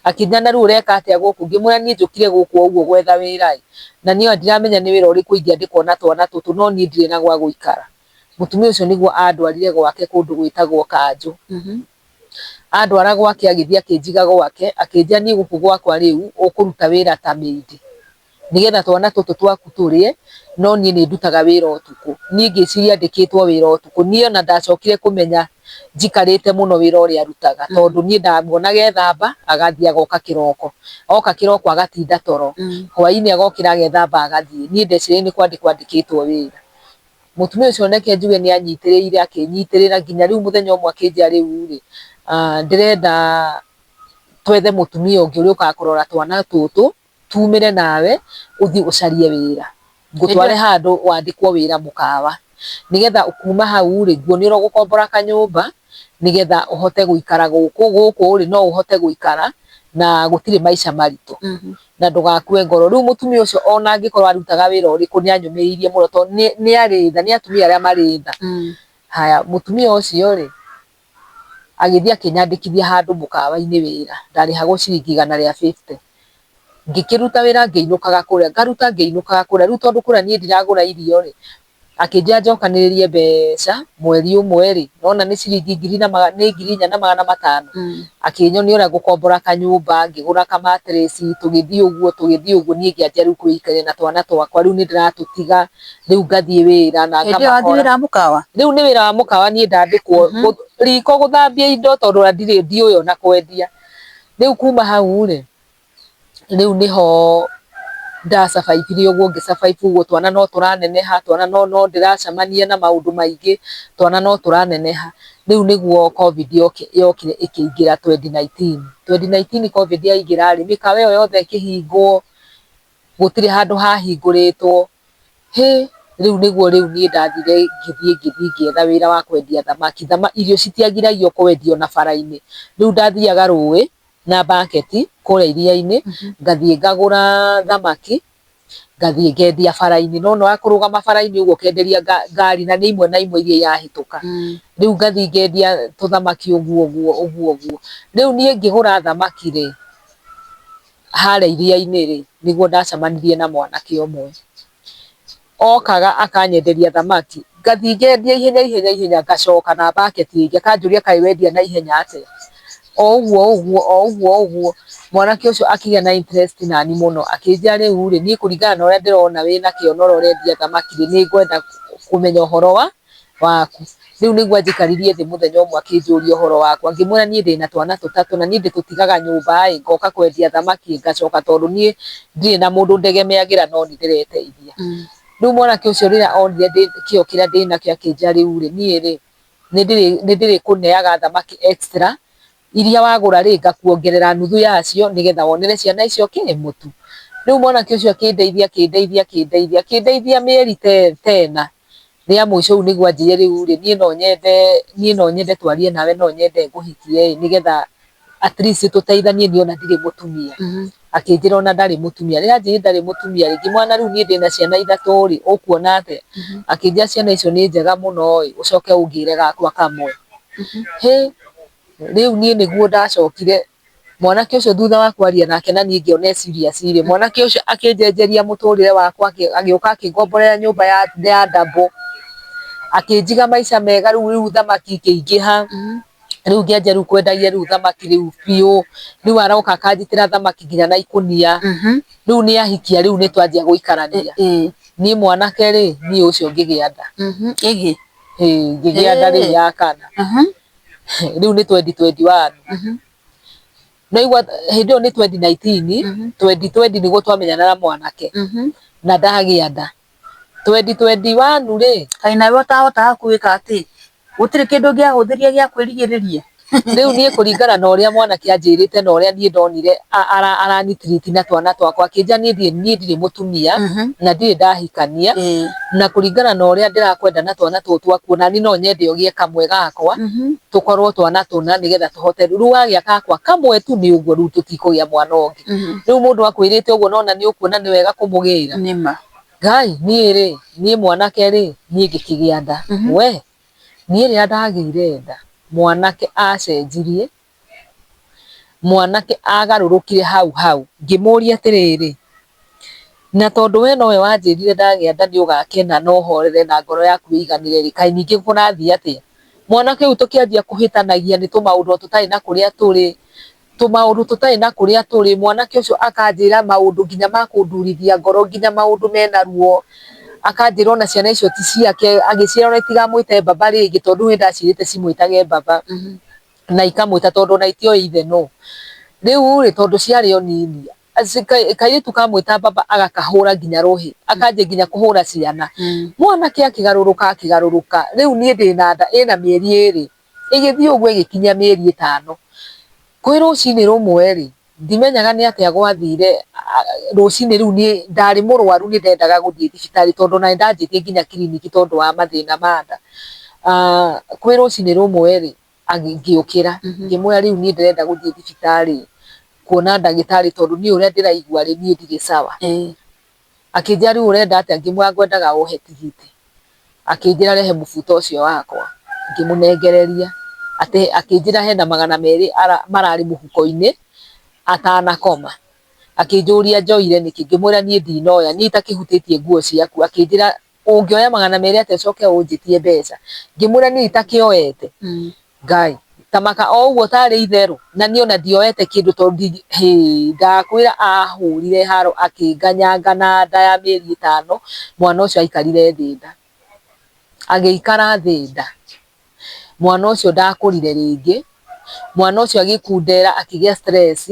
Akĩnjĩra na rĩu ũreka atĩa gũkũ? Ngĩmwĩra niĩ njũkire gũkũ o ũguo gwetha wĩra ĩ, na niĩ ona ndiramenya nĩ wĩra ũrĩkũ ingĩandĩkwo na twana tũtũ no niĩ ndirĩ na gwa gũikara. Mũtumia ũcio nĩguo andwarire gwake kũndũ gwĩtagwo Kanjũ. Andwara gwake agĩthiĩ akĩnjiga gwake, akĩnjĩra niĩ gũkũ gwakwa rĩu ũkũruta wĩra ta maid nĩgetha twana tũtũ twaku tũrĩe, no niĩ nĩ ndutaga wĩra ũtukũ. Niĩ ngĩciria andĩkĩtwo wĩra ũtukũ. Niĩ ona ndacokire kũmenya njikarĩte mũno wĩra ũrĩa arutaga tondũ niĩ ndamuonaga ethamba agathiĩ agoka kĩroko. Oka kĩroko agatinda toro. Hwainĩ agokĩra agethamba agathiĩ. Niĩ ndeciragia nĩ kwandĩkwo andĩkĩtwo wĩra. Mũtumia ũcio reke njuge nĩ anyitĩrĩire akĩnyitĩrĩra nginya rĩu mũthenya ũmwe akĩnjĩra rĩu rĩ, ndĩrenda twethe mũtumia ũngĩ ũrĩa ũkaga kũrora twana tũtũ, tumĩre nawe ũthiĩ ũcarie wĩra. Ngũtware handũ wandĩkwo wĩra mũkawa. Nĩgetha kuma hau rĩ, nguonie ũrĩa ũgũkombora kanyũmba, nĩgetha ũhote gũikara gũkũ. Gũkũ rĩ, no ũhote gũikara na gũtirĩ maica maritũ. Na ndũgakue ngoro. Rĩu mũtumia ũcio ona angĩkorwo arutaga wĩra ũrĩkũ nĩ anyũmĩrĩirie mũno tondũ nĩ arĩ tha, nĩ atumia arĩa marĩ tha. Haya, mũtumia ũcio rĩ, agĩthiĩ akĩnyandĩkithia handũ mũkawa-inĩ wĩra. Ndarĩhagwo ciringi 150. Ngĩkĩruta wĩra ngĩinũkaga kũrĩa, ngaruta ngĩinũkaga kũrĩa. Rĩu tondũ kũrĩa niĩ ndiragũra irio rĩ, akĩnjĩra njokanĩrĩrie mbeca mweri ũmwe rĩ, nona nĩ ciringi ngiri na nĩ 4500. Akĩnyonia ũrĩa ngũkombora kanyũmba, ngĩgũra ka mattress, tũgĩthiĩ ũguo tũgĩthiĩ ũguo, niĩ ngĩanjia rĩu kwĩikaria na twana twakwa. Rĩu nĩ ndĩratũtiga, rĩu ngathiĩ wĩra na Hĩndĩ ĩyo wathiĩ ngamakora. wĩra wa mũkawa? Rĩu nĩ wĩra wa mũkawa niĩ ndandĩkwo riko gũthambia indo tondũ ona ndirĩ ndiũĩ ona kwendia. Rĩu kuma hau rĩ, rĩu nĩho nda survive ũguo ngĩ survive ũguo twana no tũraneneha, twana no no ndĩracemania na maũndũ maingĩ, twana no tũraneneha. Rĩu nĩguo Covid yokire ĩkĩingĩra 2019. 2019 Covid yaingĩra rĩ, mĩkawa ĩyo yothe ĩkĩhingwo, gũtirĩ handũ hahingũrĩtwo. Hĩ, rĩu nĩguo rĩu niĩ ndathire ngĩthiĩ ngĩthiĩ ngĩetha wĩra wa kwendia thamaki. Irio citiagiragio kwendio na bara-inĩ. Rĩu ndathiaga rũĩ na bucket kũrĩa iria-inĩ, ngathiĩ ngagũra thamaki, ngathiĩ ngendia bara-inĩ. No nĩwaga kũrũgama bara-inĩ ũguo ũkenderia ngari na nĩ imwe na imwe iria irahĩtũka. Rĩu ngathiĩ ngendia tũthamaki ũguo ũguo ũguo ũguo. Rĩu niĩ ngĩgũra thamaki rĩ, harĩa iria-inĩ rĩ, nĩguo ndacemanirie na mwanake ũmwe. Okaga akanyenderia thamaki, ngathiĩ ngendia ihenya ihenya ihenya ngacoka na bucket ĩngĩ, akanjũria kaĩ wendia na ihenya atĩa. O ũguo ũguo o ũguo ũguo, mwanake ũcio akĩgĩa na interest nani mũno, akĩnjĩra rĩu rĩ, niĩ kũringana na ũrĩa ndĩrona wĩna kĩo na ũrĩa ũrendia thamaki rĩ, nĩ ngwenda kũmenya ũhoro wa waku. Rĩu nĩguo anjikaririe thĩ mũthenya ũmwe akĩnjũria ũhoro wakwa, ngĩmwĩra niĩ ndĩna twana tũtatũ na niĩ ndĩtũtigaga nyũmba ĩ, ngoka kwendia thamaki ngacoka tondũ niĩ ndirĩ na mũndũ ndegemeagĩra no nĩ ndĩreteithia. Rĩu mwanake ũcio rĩrĩa onire kĩo kĩrĩa ndĩnakĩo akĩnjĩra rĩu rĩ, niĩ rĩ, nĩ ndĩrĩkũneaga thamaki extra, iria wagũra rĩ, ngakuongerera nuthu yacio nĩgetha wonere ciana icio kĩ, mũtu. Rĩu mwanake ũcio akĩndeithia akĩndeithia akĩndeithia akĩndeithia mĩeri ta ĩna. Rĩa mũico rĩu nĩguo anjĩrire rĩu rĩ, niĩ no nyende niĩ no nyende twarie nawe no nyende ngũhikie ĩ, nĩgetha at least tũteithanie niĩ ona ndirĩ mũtumia. Akĩnjĩra ona ndarĩ mũtumia. Rĩrĩa anjĩrire ndarĩ mũtumia rĩ, ngĩmwĩra na rĩu niĩ ndĩna ciana ithatũ rĩ, ũkuona atĩa? Akĩnjĩra ciana icio nĩ njega mũno ĩ, ũcoke ũngĩre gakwa kamwe. Hĩ, rĩu niĩ nĩguo ndacokire mwanake ũcio thutha wa kwaria nake na niĩ ngĩona e serious rĩ, mwanake ũcio akĩnjenjeria mũtũrĩre wakwa, agĩũka akĩngomborera nyũmba ya double, akĩnjiga maica mega rĩu rĩu thamaki ikĩingĩha, rĩu ngĩanjia rĩu kwendagia rĩu thamaki rĩu biũ, rĩu aroka akanjitĩra thamaki nginya na ikũnia, rĩu nĩ ahikia rĩu nĩ twanjia gũikarania. Niĩ mwanake rĩ, niĩ ũcio ngĩgĩa nda. Ĩgĩ? Ĩĩ, ngĩgĩa nda rĩu ya kana. Rĩu nĩ 2021. Naigua hĩndĩ ĩyo nĩ 2019, 2020 nĩguo twamenyana na mwanake na ndagĩa nda. 2021 rĩ. Kaĩ nawe ũtahotaga gwĩka atĩ gũtirĩ kĩndũ ũngĩahũthĩria gĩa kwĩrigĩrĩria? Rĩu niĩ kũringana na ũrĩa mwanake anjĩrĩte na ũrĩa niĩ ndonire arani treat na twana twakwa, akĩnjĩra niĩ ndirĩ mũtumia na ndirĩ ndahikania, na kũringana na ũrĩa ndĩrakwenda na twana tũtũ twaku, ona niĩ no nyende ũgĩe kamwe gakwa, tũkorwo twana tũna nĩgetha tũhote, rĩu wagĩa gakwa kamwe tu nĩ ũguo, rĩu tũtikũgĩa mwana ũngĩ. Rĩu mũndũ akwĩrĩte ũguo nona nĩ ũkuona nĩ wega kũmũgĩra. Nĩma. Ngai, niĩ rĩ, niĩ mwanake rĩ, niĩ ngĩkĩgĩa nda. We, niĩ rĩrĩa ndagĩire nda, mwanake acenjirie, mwanake agarũrũkire hau hau. Ngĩmũria atĩrĩrĩ, na tondũ we nowe wanjĩrire ndagĩa nda nĩ ũgakena na ũhorere na ngoro yaku ĩiganĩre rĩ, kaĩ ningĩ kũrathiĩ atĩa? Mwanake ũyũ tũkĩanjia kũhĩtanagia nĩ tũmaũndũ tũtarĩ na kũrĩa tũrĩ, tũmaũndũ tũtarĩ na kũrĩa tũrĩ, mwanake ũcio akanjĩra maũndũ nginya ma kũndurithia ngoro, nginya maũndũ mena ruo, akanjĩra ona ciana icio ti ciake, agĩciĩra ona itigamwĩte baba rĩngĩ tondũ nĩ ndacirĩte cimwĩtage baba, na ikamwĩta tondũ ona itioĩ ithe nũ. Rĩu rĩ, tondũ ciarĩ o nini, kairĩtu kamwĩta baba agakahũra nginya rũhĩ, akanjia nginya kũhũra ciana. Mwanake akĩgarũrũka akĩgarũrũka, rĩu niĩ ndĩna nda ĩna mĩeri 2, ĩgĩthiĩ ũguo ĩgĩkinyia mĩeri 5. Kwĩ rũcinĩ rũmwe rĩ, ndimenyaga nĩ atĩa gwathire, rũcinĩ rĩu niĩ ndarĩ mũrwaru nĩ ndendaga gũthiĩ thibitarĩ tondũ ona nĩ ndanjĩtie nginya kiriniki tondũ wa mathĩna ma nda. Kwĩ rũcinĩ rũmwe rĩ, ngĩũkĩra, ngĩmwĩra rĩu niĩ ndĩrenda gũthiĩ thibitarĩ kuona ndagĩtarĩ tondũ niĩ ũrĩa ndĩraigua rĩ, niĩ ndirĩ sawa. Akĩnjĩra rĩu ũrenda atĩa, ngĩmwĩra ngwendaga ũhe tigiti. Akĩnjĩra rehe mũbuto ũcio wakwa, ngĩmũnengereria, atĩ akĩnjĩra hena 200 mararĩ mũhuko-inĩ atanakoma. Akĩnjũria njoire nĩkĩ, ngĩmwĩra niĩ ndinoya, niĩ itakĩhutĩtie nguo ciaku. Akĩnjĩra ũngĩoya 200 atĩa ũcoke ũnjĩtie mbeca, ngĩmwĩra niĩ itakĩoete. Ngai, tamaka o ũguo tarĩ itherũ, na niĩ ona ndioete kĩndũ tondũ ndakwĩra ahũrire haro akĩnganyanga na nda ya mĩeri 5, mwana ũcio aikarire thĩ nda. Agĩikara thĩ nda. Mwana ũcio ndakũrire rĩngĩ, mwana ũcio agĩkundera akĩgĩa stress,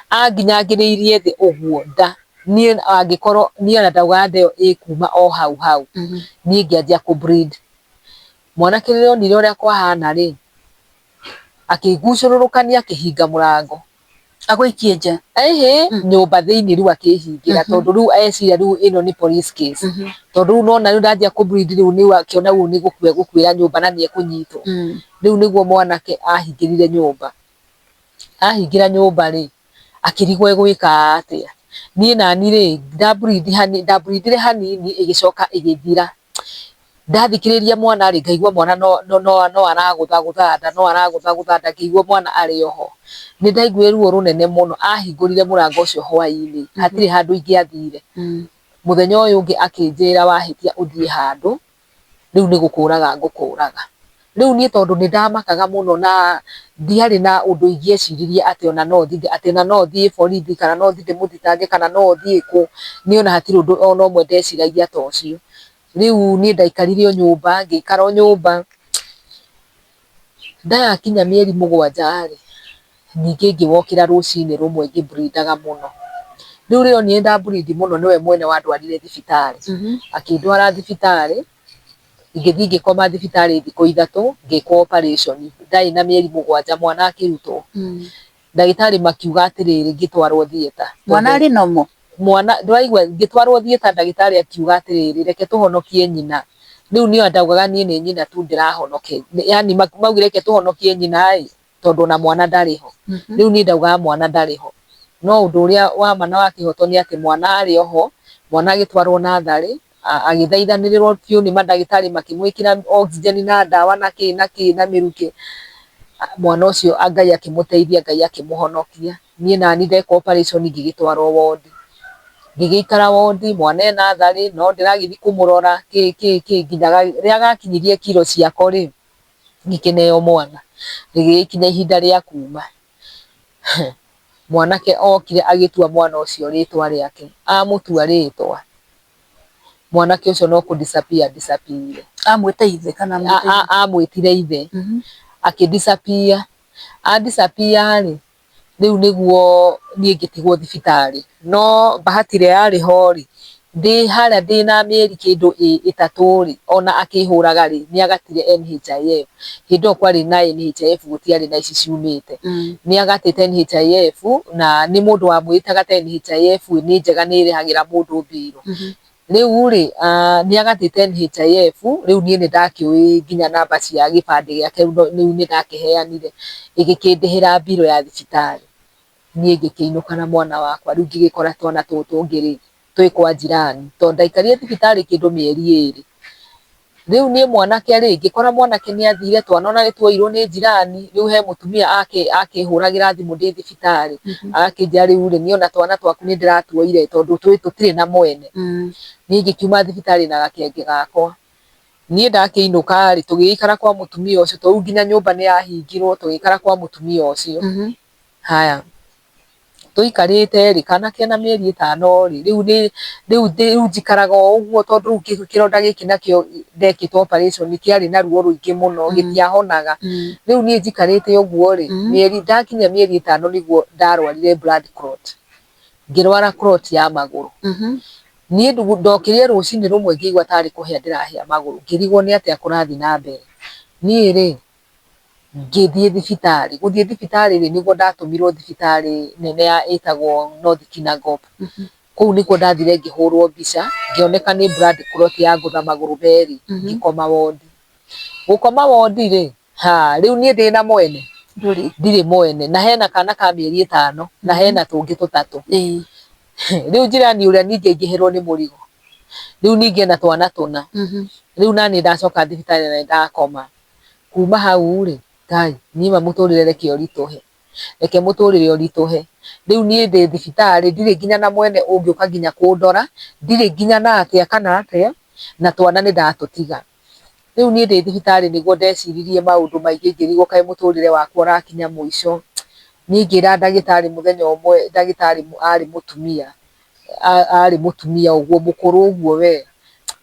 anginyangĩrĩirie thĩ ũguo nda. Niĩ angĩkorwo niĩ ona ndaugaga nda ĩyo ĩkuma o hau hau, niĩ ngĩanjia kũ bleed. Mwanake rĩrĩa onire ũrĩa kwahana rĩ, akĩgucũrũrũkania akĩhinga mũrango. Agũikie nja? Ĩhĩ, nyũmba thĩinĩ rĩu akĩhingĩra, tondũ rĩu eciria rĩu ĩno nĩ police case. Tondũ rĩu nona rĩu ndanjia kũ bleed rĩu nĩ akĩona rĩu nĩ gũkua egũkuĩra nyũmba na nĩ ekũnyitwo. Rĩu nĩguo mwanake ahingĩrire nyũmba. Ahingĩra nyũmba rĩ, akĩrigwo egwĩka atĩa. Niĩ nani rĩ, ndableedire hanini ĩgĩcoka ĩgĩthira. Ndathikĩrĩria mwana rĩ, ngaigua mwana no aragũthagũtha nda, no aragũthagũtha nda, ngĩigua mwana arĩ oho. Nĩ ndaiguire ruo rũnene mũno, ahingũrire mũrango ũcio hwaĩ-inĩ, hatirĩ handũ ingĩathire. Mũthenya ũyũ ũngĩ akĩnjĩra wahĩtia ũthiĩ handũ, rĩu nĩ gũkũraga ngũkũraga. Rĩu niĩ tondũ nĩ ndamakaga mũno na ndiarĩ na ũndũ ingĩeciririe atĩ ona no thiĩ, atĩ ona no thiĩ borithi kana no thiĩ ndĩmũthitange kana no thiĩ kũ, niĩ ona hatirĩ ũndũ ona ũmwe ndeciragia ta ũcio. Rĩu niĩ ndaikarire o nyũmba, ngĩikara o nyũmba. Ndayakinya mĩeri 7 rĩ, ningĩ ngĩwokĩra rũcinĩ rũmwe ngĩbleedaga mũno. Rĩu rĩrĩa onire ndableed mũno nĩwe mwene wandwarire thibitarĩ. Akĩndwara thibitarĩ, ngĩthiĩ ngĩkoma thibitarĩ thikũ 3, ngĩkwo operation. Ndarĩ na mĩeri 7 mwana akĩrutwo. Ndagĩtarĩ makiuga atĩrĩrĩ, ngĩtwarwo theatre. Mwana arĩ normal? Mwana, ndĩraigua ngĩtwarwo theatre ndagĩtarĩ akiuga atĩrĩrĩ, reke tũhonokie nyina. Rĩu niĩ ndaugaga niĩ nĩ nyina tu ndĩrahonokia. Yaani maugire reke tũhonokie nyina ĩ, tondũ ona mwana ndarĩ ho. Rĩu niĩ ndaugaga mwana ndarĩ ho. No ũndũ ũrĩa wa ma na wa kĩhoto nĩ atĩ mwana arĩ oho, mwana agĩtwarwo natharĩ, agĩthaithanĩrĩrwo biũ nĩ mandagĩtarĩ makĩmwĩkĩra oxygen na ndawa na kĩ na kĩ na mĩrukĩ. Mwana ũcio Ngai akĩmũteithia, Ngai akĩmũhonokia. Niĩ nani ndekwo operation ngĩgĩtwarwo wodi. Ngĩgĩikara wodi, mwana e natharĩ, no ndĩragĩthiĩ kũmũrora kĩ kĩ kĩ nginya rĩrĩa gakinyirie kiro ciako rĩ, ngĩkĩneo mwana. Rĩgĩgĩkinya ihinda rĩa kuma. Mwanake okire agĩtua mwana ũcio rĩtwa rĩake. Amũtua rĩtwa, mwanake ũcio no kũ disappear disappear. Amwĩte ithe kana amwĩte ithe? Amwĩtire ithe. Akĩ disappear. A disappear rĩ, rĩu nĩguo niĩ ngĩtigwo thibitarĩ. No bahati ĩrĩa yarĩ ho rĩ, Ndĩ harĩa ndĩna mĩeri kĩndũ 3 rĩ, ona akĩhũraga rĩ, nĩ agatire NHIF. Hĩndĩ ĩyo kwarĩ na NHIF gũtiarĩ na ici ciumĩte. Nĩ agatĩte NHIF na nĩ mũndũ wamwĩrĩte agate NHIF nĩ njega nĩ ĩrĩhagĩra mũndũ mbirũ. Rĩu rĩ, nĩ agatĩte NHIF, rĩu niĩ nĩ ndakĩũĩ nginya namba cia gĩbandĩ gĩake rĩu nĩ ndakĩheanire, ĩgĩkĩndĩhĩra mbirũ ya thibitarĩ. Niĩ ngĩkĩinũka na mwana wakwa, rĩu ngĩgĩkora twana tũtũ tũngĩ rĩ, twĩ kwa jirani, tondũ ndaikarire thibitarĩ kĩndũ mĩeri 2. Rĩu niĩ mwanake rĩ, ngĩkora mwanake nĩ athire, twana ona nĩ tuoirwo nĩ jirani, rĩu he mũtumia akĩhũragĩra thimũ ndĩ thibitarĩ, agakĩnjĩra rĩu rĩ, niĩ ona twana twaku nĩ ndĩratuoire tondũ tũtirĩ na mwene. Niĩ ngĩkiuma thibitarĩ na gakenge gakwa. Niĩ ndakĩinũka rĩ, tũgĩgĩikara kwa mũtumia ũcio, tondũ rĩu nginya nyũmba nĩ yahingirwo, tũgĩikara kwa mũtumia ũcio. Haya, tũikarĩte rĩ, kana kena mĩeri 5 rĩ, rĩu nĩ rĩu rĩu njikaraga o ũguo tondũ rĩu kĩronda gĩkĩ nakĩo ndekĩtwo operation kĩarĩ na ruo rũingĩ mũno, gĩtiahonaga. Rĩu niĩ njikarĩte ũguo rĩ, mĩeri ndakinyia mĩeri 5 nĩguo ndarwarire blood clot. Ngĩrwara clot ya magũrũ. Niĩ ndokĩrire rũcinĩ rũmwe ngĩigua tarĩ kũhĩa ndĩrahĩa magũrũ, ngĩrigwo nĩ atĩa kũrathiĩ na mbere. Niĩ rĩ, ngĩthiĩ thibitarĩ, gũthiĩ thibitarĩ rĩ, nĩguo ndatũmirwo thibitarĩ nene ya ĩtagwo North Kinangop. Kũu nĩkuo ndathire ngĩhũrwo mbica, ngĩoneka nĩ blood clot ya ngũtha magũrũ merĩ, ngĩkoma wondi. Gũkoma wondi rĩ, ha, rĩu niĩ ndĩna mwene? Ndirĩ mwene, na hena kana ka mĩeri 5, na hena tũngĩ 3. Rĩu jirani ũrĩa ningĩ aingĩhĩrwo nĩ mũrigo. Rĩu ningĩ ena twana 4. Rĩu naniĩ ndacoka thibitarĩ na nĩndakoma. Kuma hau rĩ, Ngai, niĩ ma mũtũrĩre reke ũritũhe. Reke mũtũrĩre ũritũhe. Rĩu niĩ ndĩ thibitarĩ, ndirĩ nginya na mwene ũngĩũka nginya kũndora, ndirĩ nginya na atĩa kana atĩa, na twana nĩ ndatũtiga. Rĩu niĩ ndĩ thibitarĩ nĩguo ndeciririe maũndũ maingĩ ngĩrigwo kaĩ mũtũrĩre wakwa ũrakinya mũico. Niĩ ngĩra ndagĩtarĩ mũthenya ũmwe, ndagĩtarĩ arĩ mũtumia, arĩ mũtumia ũguo mũkũrũ ũguo we,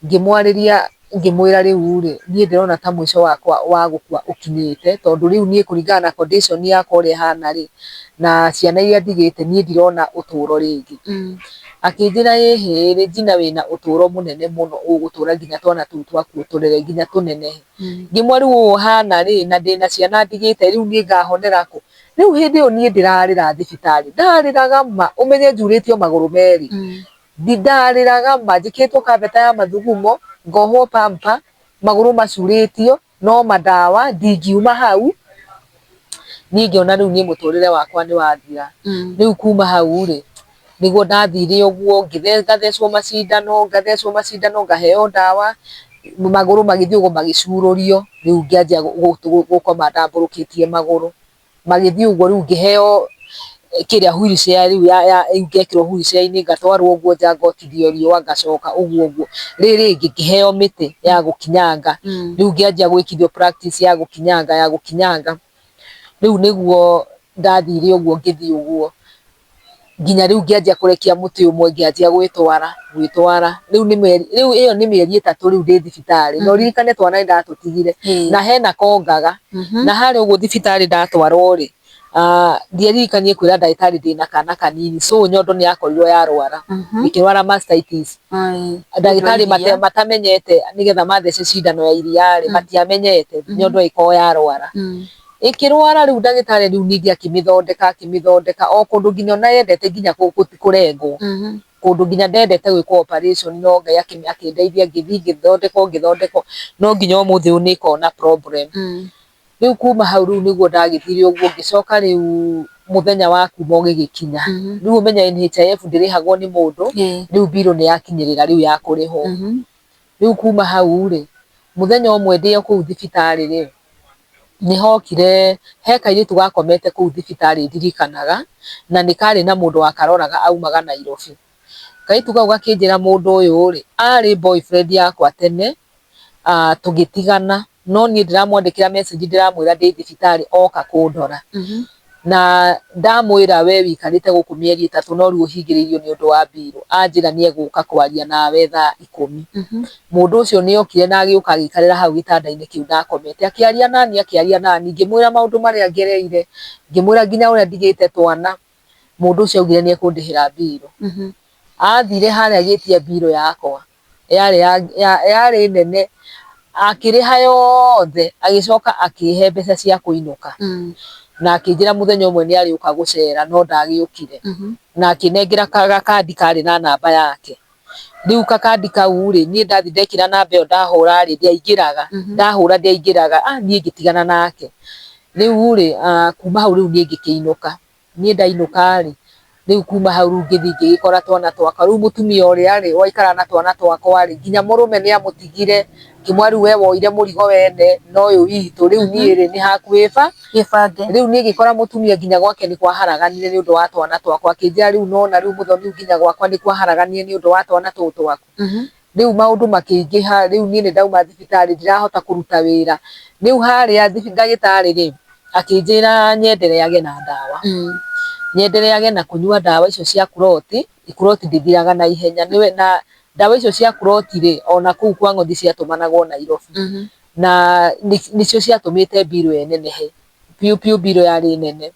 ngĩmwarĩria ngĩmwĩra rĩu rĩ, niĩ ndĩrona ta mũico wakwa wa gũkua ũkinyĩte, tondũ rĩu niĩ kũringana na condition yakwa ũrĩa ĩhana rĩ, na ciana iria ndigĩte niĩ ndirona ũtũro rĩngĩ. Akĩnjĩra ĩhĩ Regina wĩna ũtũro mũnene mũno ũgũtũra nginya twana tũu twaku ũtũrere nginya tũnenehe. Ngĩmwĩra rĩu ũũ ũhana rĩ, na ndĩna ciana ndigĩte rĩu niĩ ngahonera kũ? Rĩu hĩndĩ ĩyo niĩ ndĩrarĩra thibitarĩ, ndarĩraga ma, ũmenye njurĩtio magũrũ merĩ. Ndarĩraga ma, njĩkĩrĩtwo kabeta ya mathugumo, ngohwo pamper, magũrũ macurĩtio, no mandawa, ndingiuma hau. Niĩ ngĩona rĩu niĩ mũtũrĩre wakwa nĩ wathira. Rĩu kuma hau rĩ, nĩguo ndathire ũguo, ngathecwo macindano, ngathecwo macindano, ngaheo ndawa, magũrũ magĩthiĩ ũguo magĩcurũrio, rĩu ngĩanjia gũkoma ndambũrũkĩtie magũrũ. Magĩthiĩ ũguo rĩu ngĩheo kĩrĩa wheelchair rĩu ya ngekĩrwo wheelchair-inĩ ngatwarwo ũguo nja ngotithio riũa ngacoka ũguo ũguo. Rĩrĩ rĩngĩ ngĩheo mĩtĩ ya gũkinyanga, rĩu ngĩanjia gwĩkithio practice ya gũkinyanga ya gũkinyanga. Rĩu nĩguo ndathire ũguo ngĩthiĩ ũguo nginya rĩu ngĩanjia kũrekia mũtĩ ũmwe ngĩanjia gwĩtwara gwĩtwara. Rĩu nĩ mĩeri, rĩu ĩyo nĩ mĩeri 3 rĩu ndĩ thibitarĩ. Na ũririkane twana nĩ ndatũtigire na hena kongaga. Na harĩa ũguo thibitarĩ ndatwarwo rĩ, ndieririkanie kwĩra ndagĩtarĩ ndĩna kana kanini, so nyondo nĩ yakorirwo yarwara, ĩkĩrwara mastitis. Ndagĩtarĩ matamenyete nĩgetha mathece cindano ya iria rĩ, matiamenyete nyondo ĩkorwo yarwara. Ĩkĩrwara rĩu ndagĩtarĩ rĩu ningĩ akĩmĩthondeka akĩmĩthondeka o kũndũ nginya ona yendete nginya kũrengwo. Kũndũ nginya ndendete gwĩkwo operation no Ngai akĩndeithia ngĩthiĩ ngĩthondekwo ngĩthondekwo no nginya ũmũthĩ ũyũ nĩ ĩkoragwo na problem. Rĩu kuma hau rĩu nĩguo ndagĩthire ũguo ngĩcoka rĩu mũthenya wa kuma ũgĩgĩkinya. Rĩu ũmenye NHIF ndĩrĩhagwo nĩ mũndũ, rĩu mbirũ nĩ yakinyĩrĩra rĩu ya kũrĩhwo. Rĩu kuma hau rĩ, mũthenya ũmwe ndĩ o kũu thibitarĩ rĩ, nĩ hokire he kairĩtu gakomete kũu thibitarĩ ndirikanaga, na nĩ karĩ na mũndũ wakaroraga aumaga Nairobi. Kairĩtu kau gakĩnjĩra mũndũ ũyũ rĩ, arĩ boyfriend yakwa tene, tũgĩtigana, no niĩ ndĩramwandĩkĩra message ndĩramwĩra ndĩ thibitarĩ oka kũndora. Na ndamwĩra we wĩikarĩte gũkũ mĩeri 3 no rĩu ũhingĩrĩirio nĩ ũndũ wa mbirũ, anjĩra nĩ egũka kwaria nawe thaa 10. Mũndũ ũcio nĩ okire na agĩũka agĩikarĩra hau gĩtanda-inĩ kĩu ndakomete, akĩaria nani akĩaria nani, ngĩmwĩra maũndũ marĩa ngereire, ngĩmwĩra nginya ũrĩa ndigĩte twana. Mũndũ ũcio augire nĩ ekũndĩhĩra mbirũ. Athire harĩa agĩtia mbirũ yakwa yarĩ yarĩ nene, akĩrĩha yothe, agĩcoka akĩhe mbeca cia kũinũka. Na akĩnjĩra mũthenya ũmwe nĩ arĩũka gũcera no ndagĩũkire. Na akĩnengera gakandi karĩ na namba yake. Rĩu gakandi kau rĩ, niĩ ndathiĩ ndekĩra namba ĩyo ndahũra rĩ, ndĩaingĩraga. Ndahũra ndĩaingĩraga, ah niĩ ngĩtigana nake. Rĩu rĩ, kuma hau rĩu niĩ ngĩkĩinũka. Niĩ ndainũka rĩ, rĩu kuma hau rĩu ngĩthiĩ ngĩgĩkora twana twakwa. Rĩu mũtumia ũrĩa rĩ, waikaraga na twana twakwa rĩ, nginya mũrũme nĩ amũtigire, ngĩmwĩra rĩu we woire mũrigo wene na ũyũ witũ, rĩu niĩ rĩ, nĩ haku wĩbange. Rĩu niĩ ngĩkora mũtumia nginya gwake nĩ kwaharaganire nĩ ũndũ wa twana twakwa, akĩnjĩra rĩu nona rĩu Mũthoni nginya gwakwa nĩ kwaharaganire nĩ ũndũ wa twana tũtũ twaku. Rĩu maũndũ makĩingĩha, rĩu niĩ nĩ ndauma thibitarĩ ndirahota kũruta wĩra. Rĩu harĩa ndagĩtarĩ rĩ, akĩnjĩra nyendereage na ndawa. Nyendereage na kũnyua ndawa icio cia clot, clot ndĩthiraga na ihenya. Na ndawa icio cia clot rĩ, ona kũu kwa ng'othi ciatũmanagwo Nairobi. Na nĩcio ciatũmĩte mbirũ ĩyo ĩnenehe. Piũ piũ mbirũ yarĩ nene.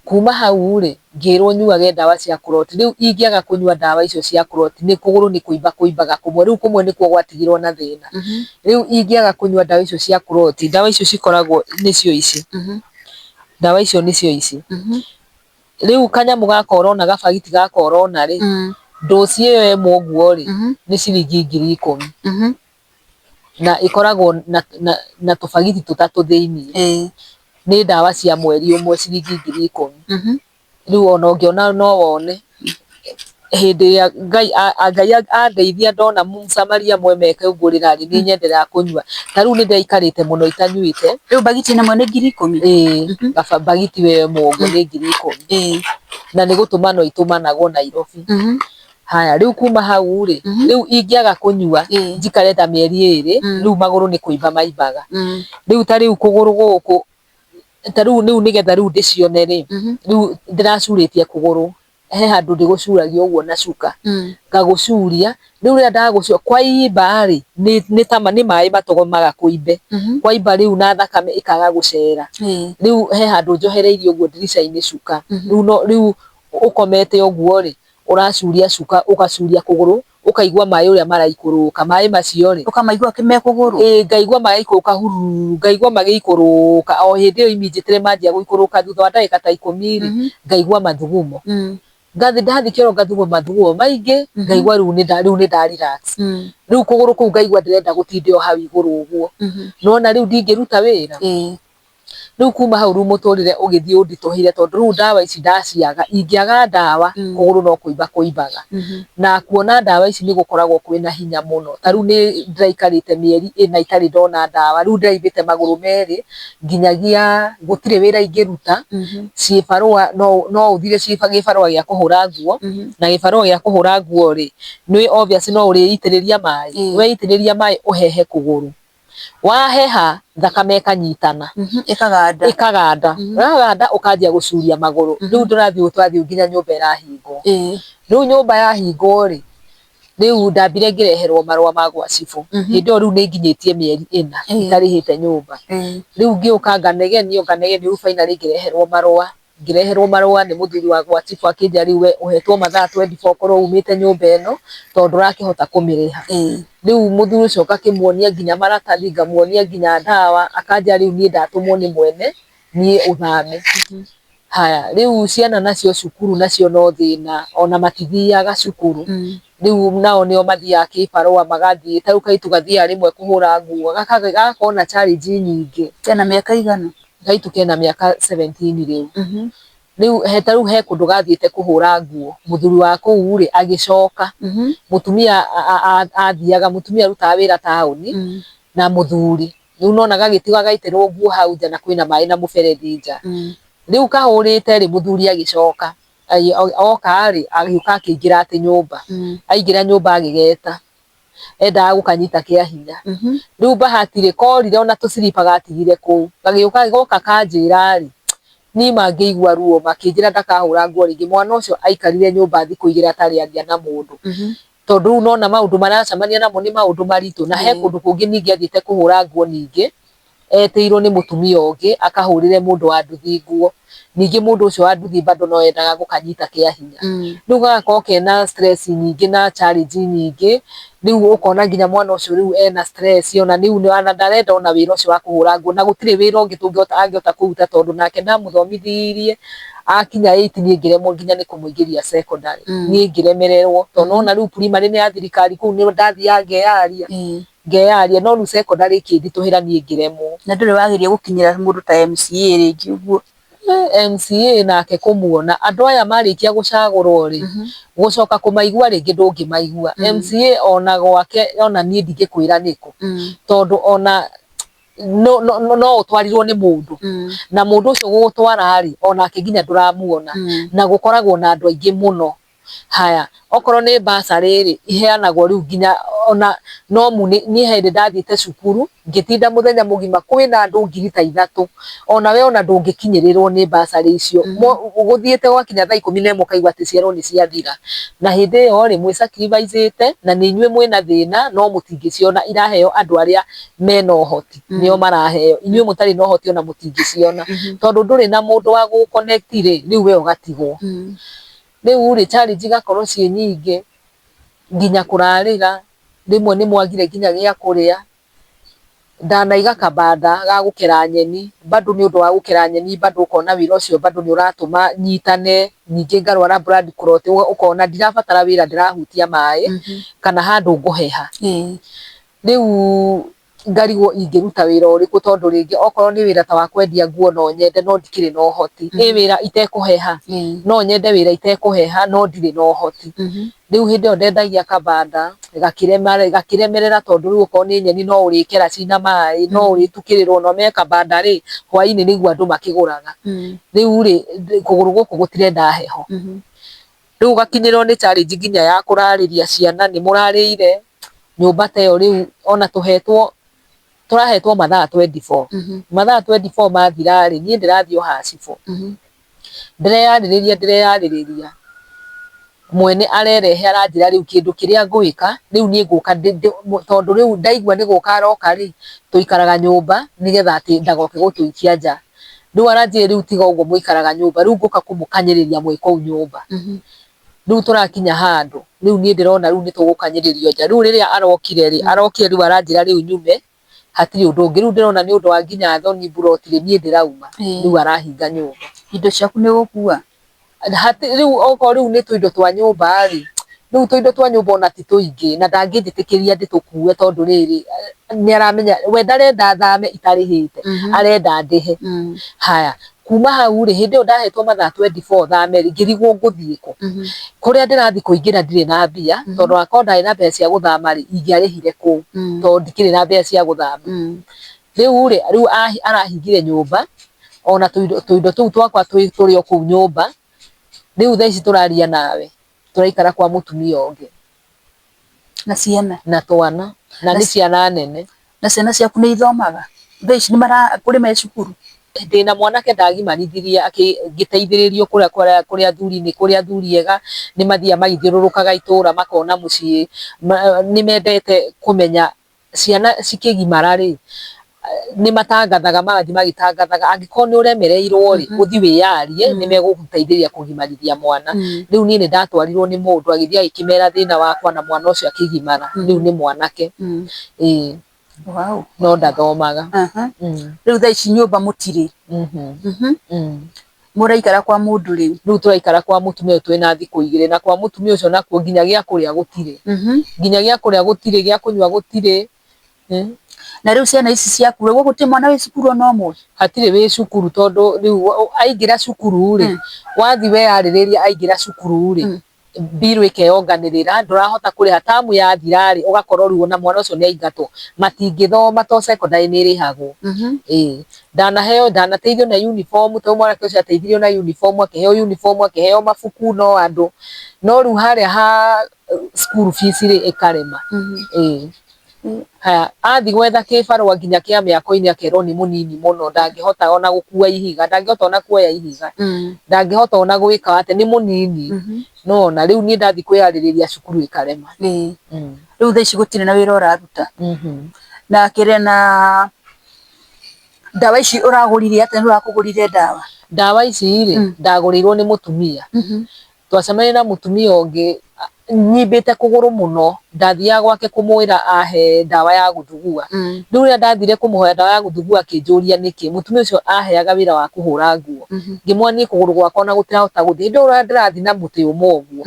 Kuma hau rĩ, ngĩrwo nyuage ndawa cia clot. Rĩu ingĩaga kũnyua ndawa icio cia clot, nĩ kũgũrũ nĩ kũimba kũimbaga kũmwe, rĩu kũmwe nĩkuo gwatigirwo na thĩna. Rĩu ingĩaga kũnyua ndawa icio cia clot, ndawa icio cikoragwo nĩcio ici. Ndawa icio nĩcio ici. Rĩu kanyamũ gaka ũrona, gabagiti gaka ũrona rĩ, dose ĩyo ĩmwe ũguo rĩ, nĩ ciringi 10,000. Na ĩkoragwo na tũbagiti tũtatũ thĩiniĩ. Nĩ ndawa cia mweri ũmwe ciringi 10,000. Rĩu ona ũngĩona no wone. Hĩndĩ ĩrĩa Ngai Ngai andeithia ndona mũsamaria mwema ekũngũrĩra rĩ, nĩ nyendereaga kũnyua. Ta rĩu nĩ ndaikarĩte mũno itanyuĩte. Rĩu bagiti ĩmwe nĩ 10,000? Ĩĩ, bagiti ĩyo ĩmwe ũguo nĩ 10,000. Na nĩ gũtũmanwo itũmanagwo Nairobi. Haya, rĩu kuma hau rĩ, rĩu ingĩaga kũnyua njikare ta mĩeri ĩrĩ, rĩu magũrũ nĩ kũimba maimbaga. Rĩu ta rĩu kũgũrũ gũkũ, ta rĩu rĩu nĩgetha rĩu ndĩcione rĩ, rĩu ndĩracurĩtie kũgũrũ, he handũ ndĩgũcuragia ũguo na cuka, ngagũcuria, rĩu rĩrĩa ndagũcuria, kwaimba rĩ, nĩ ta nĩ maĩ matũmaga kũimbe, kwaimba rĩu na thakame ĩkaga gũcera, rĩu he handũ njohereirie ũguo ndirica-inĩ cuka, rĩu no rĩu ũkomete ũguo rĩ, ũracuria cuka ũgacuria kũgũrũ ũkaigua maĩ ũrĩa maraikũrũka maĩ macio rĩ ũkamaigua me kũgũrũ ĩĩ ngaigua maraikũrũka hururu ngaigua magĩikũrũka o hĩndĩ ĩyo immediately manjia gũikũrũka thutha wa ndagĩka ta 10 rĩ ngaigua mathugumo ngathi ndathi kĩoro ngathuguma mathugumo maingĩ ngaigua rĩu nĩ rĩu nĩ nda relax rĩu kũgũrũ kũu ngaigua ndĩrenda gũtinda o hau igũrũ ũguo nona rĩu ndingĩruta wĩra. Rĩu kuma hau rĩu mũtũrĩre ũgĩthiĩ ũnditũhĩire tondũ rĩu ndawa ici ndaciaga, ingĩaga ndawa kũgũrũ no kũimba kũimbaga. Na kuona ndawa ici nĩ gũkoragwo kwĩna hinya mũno. Ta rĩu nĩ ndĩraikarĩte mĩeri ĩna itarĩ ndona ndawa, rĩu ndĩraimbĩte magũrũ merĩ nginyagia gũtirĩ wĩra ingĩruta. Ciĩbarũa no ũthire gĩbarũa gĩa kũhũra nguo, na gĩbarũa gĩa kũhũra nguo rĩ, nĩ obvious no ũrĩitĩrĩria maĩ, weitĩrĩria maĩ ũhehe kũgũrũ. Waheha thakame ĩkanyitana. Ĩkaganda. Ĩkaganda. Yaganda ũkanjia gũcuria magũrũ. Rĩu ndũrathiĩ ũtwathiĩ nginya nyũmba ĩrahingwo. Rĩu nyũmba yahingwo rĩ, rĩu ndambire ngĩreherwo marũa ma gwa cibũ. Hĩndĩ ĩyo rĩu nĩ nginyĩtie mĩeri ĩna itarĩhĩte nyũmba. Rĩu ngĩũka nganegenio nganegenio rĩu finally ngĩreherwo marũa. Ngĩreherwo marũa nĩ mũthuri wa gwa cibũ akĩnjĩra rĩu we ũhetwo mathaa 24 ũkorwo umĩte nyũmba ĩno tondũ ndũrakĩhota kũmĩrĩha. Rĩu mũthuri ũcio ngakĩmuonia nginya maratathi, ngamuonia nginya ndawa, akanjĩra rĩu niĩ ndatũmwo nĩ mwene niĩ ũthame. Haya, rĩu ciana nacio cukuru nacio no thĩna, ona matithiaga cukuru. Rĩu nao nĩo mathiaga kĩbarũa magathiĩ, ta rĩu kairĩtu gathiaga rĩmwe kũhũra nguo, gagakorwo na challenge nyingĩ. Kena mĩaka igana? Kairĩtu kena mĩaka 17 rĩu. Rĩu ta rĩu he kũndũ gathiĩte kũhũra nguo, mũthuri wa kũu rĩ agĩcoka, mũtumia athiaga, mũtumia arutaga wĩra taũni na mũthuri. Rĩu nona gagĩtigwo gagaitĩrwo nguo hau nja na kwĩna maĩ na mũberethi nja. Rĩu kahũrĩte rĩ, mũthuri agĩcoka, oka rĩ, agĩũka akĩingĩra atĩ nyũmba. Aingĩra nyũmba agĩgeta. Endaga gũkanyita kĩa hinya. Rĩu bahati rĩ, korire ona tũciriba gatigire kũu. Gagĩũka goka kanjĩra rĩ, niĩ ma ngĩigua ruo makĩnjĩra ndakahũra nguo rĩngĩ. Mwana ũcio aikarire nyũmba thikũ igĩrĩ atarĩ aria na mũndũ. Tondũ rĩu nona maũndũ maracemania namo nĩ maũndũ maritũ. Na he kũndũ kũngĩ ningĩ athiĩte kũhũra nguo ningĩ, Etĩirwo nĩ mũtumia ũngĩ akahũrĩre mũndũ wa nduthi nguo. Ningĩ mũndũ ũcio wa nduthi bado no endaga gũkanyita kĩa hinya. Rĩu gagakorwo kena stress nyingĩ na challenge nyingĩ, rĩu ũkona nginya mwana ũcio rĩu ena stress ona rĩu ona ndarenda ona wĩra ũcio wa kũhũra nguo na gũtirĩ wĩra ũngĩ tũngĩhota angĩhota kũruta tondũ nake ndamũthomithirie akinya eight niĩ ngĩremwo nginya nĩ kũmũingĩria secondary. Niĩ ngĩremererwo tondũ nĩwona rĩu primary nĩ ya thirikari kũu nĩ ndathiaga ngeyaria. Ngeyaria no rĩu secondary ĩkĩnditũhĩra niĩ ngĩremwo. Na ndũrĩ wageria gũkinyĩra mũndũ ta MCA rĩngĩ ũguo? MCA nake kũmuona andũ aya marĩkia gũcagũrwo rĩ, gũcoka kũmaigua rĩngĩ ndũngĩmaigua. MCA ona gwake ona niĩ ndingĩkwĩra nĩkũ, tondũ ona no, no, no ũtwarirwo nĩ mũndũ na mũndũ ũcio gũgũtwara rĩ, onake nginya ndũramuona na gũkoragwo na andũ aingĩ mũno. Haya, okorwo nĩ bursary rĩ, iheanagwo rĩu nginya ona no niĩ hĩndĩ ndathiĩte cukuru ngĩtinda mũthenya mũgima kwĩna andũ 3,000 ona we ona ndũngĩkinyĩrĩrwo nĩ bursary icio. Gũthiĩte gwakinya thaa 11 ũkaigua atĩ ciero nĩ ciathira. Na hĩndĩ ĩyo rĩ, mwĩ sacrifice na nĩ inyuĩ mwĩna thĩna no mũtingĩciona, iraheo andũ arĩa mena ũhoti nĩo maraheo. Inyuĩ mũtarĩ na ũhoti ona mũtingĩciona tondũ ndũrĩ na mũndũ wa gũgũ connect rĩ, rĩu we ũgatigwo. Rĩu rĩ, challenge igakorwo ciĩ nyingĩ nginya kũrarĩra, rĩmwe nĩ mwagire nginya gĩa kũrĩa. Ndanaiga kabanda ga gũkera nyeni, bado nĩ ũndũ wa gũkera nyeni bado ũkona wĩra ũcio bado nĩ ũratũma nyitane, ningĩ ngarwara blood clot, ũkona ndirabatara wĩra ndĩrahutia maĩ kana handũ ngũheha. Rĩu ngarigwo ingĩruta wĩra ũrĩkũ tondũ rĩngĩ okorwo nĩ wĩra ta wa kwendia nguo no nyende no ndikĩrĩ na ũhoti. Ĩ wĩra itekũheha, no nyende wĩra itekũheha no ndirĩ na ũhoti. Rĩu hĩndĩ ĩyo ndendagia kabanda gakĩremerera tondũ rĩu okorwo nĩ nyeni no ũrĩkera cina maĩ, no ũrĩtukĩrĩrwo na ũmenye kabanda rĩ, hwainĩ nĩguo andũ makĩgũraga. Rĩu rĩ, kũgũrũ gũkũ gũtirenda heho. Rĩu ũgakinyĩrwo nĩ challenge nginya ya kũrarĩria ciana nĩ mũrarĩire nyũmba ta ĩyo rĩu ona tũhetwo tũrahetwo mathaa 24. Mathaa 24 mathira rĩ, niĩ ndĩrathiĩ o haha cibũ. Ndĩreyarĩrĩria ndĩreyarĩrĩria mwene arerehe aranjĩra rĩu kĩndũ kĩrĩa ngwĩka rĩu niĩ ngũka tondũ rĩu ndaigua nĩ gũka aroka rĩ, tũikaraga nyũmba nĩgetha atĩ ndagoke gũtũikia nja. Rĩu aranjĩra rĩu tiga ũguo mũikaraga nyũmba, rĩu ngũka kũmũkanyĩrĩria mwĩ kũu nyũmba. Rĩu tũrakinya handũ, rĩu niĩ ndĩrona rĩu nĩ tũgũkanyĩrĩrio nja. Rĩu rĩrĩa arokire rĩ, arokire rĩu aranjĩra rĩu nyume, hatirĩ ũndũ ũngĩ. Rĩu ndĩrona nĩ ũndũ wa nginya thoni mburoti rĩ, niĩ ndĩrauma. Rĩu arahinga nyũmba. Indo ciaku nĩ ũgũkua? Rĩu okorwo rĩu nĩ tũindo twa nyũmba rĩ, rĩu tũindo twa nyũmba ona ti tũingĩ na ndangĩnjĩtĩkĩria ndĩtũkue tondũ rĩrĩ, nĩ aramenya we ndarenda thame itarĩhĩte, arenda ndĩhe. Haya, kuma hau rĩ, hĩndĩ ĩyo ndahetwo mathaa 24 thame rĩ, ngĩrigwo ngũthiĩ kũ. Kũrĩa ndĩrathiĩ kũingĩra ndirĩ na mbia, tondũ akorwo ndarĩ na mbeca cia gũthama rĩ, ingĩarĩhire kũu, tondũ ndikĩrĩ na mbeca cia gũthama. Rĩu rĩ, rĩu arahingire nyũmba, ona tũindo tũu twakwa tũrĩ o kũu nyũmba, rĩu thaa ici tũraria nawe, tũraikara kwa mũtumia ũngĩ. Na ciana? Na twana, na nĩ ciana nene. Na ciana ciaku nĩ ithomaga? Thaa ici kũrĩ me cukuru? Ndĩna mwanake ndagimarithirie ngĩteithĩrĩrio kũrĩa kũrĩ athuri nĩ kũrĩ athuri ega, nĩ mathiaga magĩthiũrũrũkaga itũra makona mũciĩ, nĩ mendete kũmenya ciana cikĩgimara rĩ, nĩ matangathaga magathiĩ magĩtangathaga angĩkorwo nĩ ũremereirwo rĩ, ũthiĩ wĩyarie nĩ megũgũteithĩrĩria kũgimarithia mwana. Rĩu niĩ nĩ ndatwarirwo nĩ mũndũ agĩthiĩ agĩkĩmera thĩna wakwa na mwana ũcio akĩgimara, rĩu nĩ mwanake. Ĩĩ. Wow. No ndathomaga. Rĩu thaa ici nyũmba mũtirĩ? Mũraikara kwa mũndũ rĩu? Rĩu tũraikara kwa mũtumia ũyũ twĩna thikũ igĩrĩ na kwa mũtumia ũcio nakuo nginya gĩa kũrĩa gũtirĩ. Nginya gĩa kũrĩa gũtirĩ, gĩa kũnyua gũtirĩ. Na rĩu ciana ici ciaku rĩ, gũtirĩ mwana wĩ cukuru ona ũmwe? Hatirĩ wĩ cukuru tondũ rĩu aingĩra cukuru rĩ, wathiĩ weyarĩrĩria aingĩra cukuru rĩ, mbirũ ĩkeyonganĩrĩra ndũrahota kũrĩha tamu yathira rĩ, ũgakorwo rĩu ona mwana ũcio nĩ aingatwo. Matingĩthoma tondũ secondary nĩ ĩrĩhagwo. Ĩĩ. Ndanaheo, ndanateithio na uniform tondũ mwanake ũcio ateithirio na uniform, akĩheo uniform, akĩheo mabuku no andũ. No rĩu harĩa ha school fees rĩ, ĩkarema. Ĩĩ. Haya, athiĩ gwetha kĩbarũa nginya kĩa mĩako-inĩ akerwo nĩ mũnini mũno ndangĩhota ona gũkua ihiga, ndangĩhota ona kuoya ihiga, ndangĩhota ona gwĩka atĩ nĩ mũnini. No ona rĩu niĩ ndathiĩ kwĩyarĩrĩria cukuru ĩkarema. Rĩu thaa ici gũtirĩ na wĩra ũraruta? Na kĩrĩa na Ndawa ici ũragũrire atĩa? Nũ ũrakũgũrire ndawa? Ndawa ici rĩ, ndagũrĩirwo nĩ mũtumia. Twacemanirie na mũtumia ũngĩ nyimbĩte kũgũrũ mũno, ndathiaga gwake kũmwĩra ahe ndawa ya gũthugua. Rĩu rĩrĩa ndathire kũmũhoya ndawa ya gũthugua akĩnjũria nĩkĩ, mũtumia ũcio aheaga wĩra wa kũhũra nguo. Ngĩmwona niĩ kũgũrũ gwakwa ona gũtirahota gũthiĩ, hĩndĩ ĩyo ndĩrathiĩ na mũtĩ ũmwe ũguo.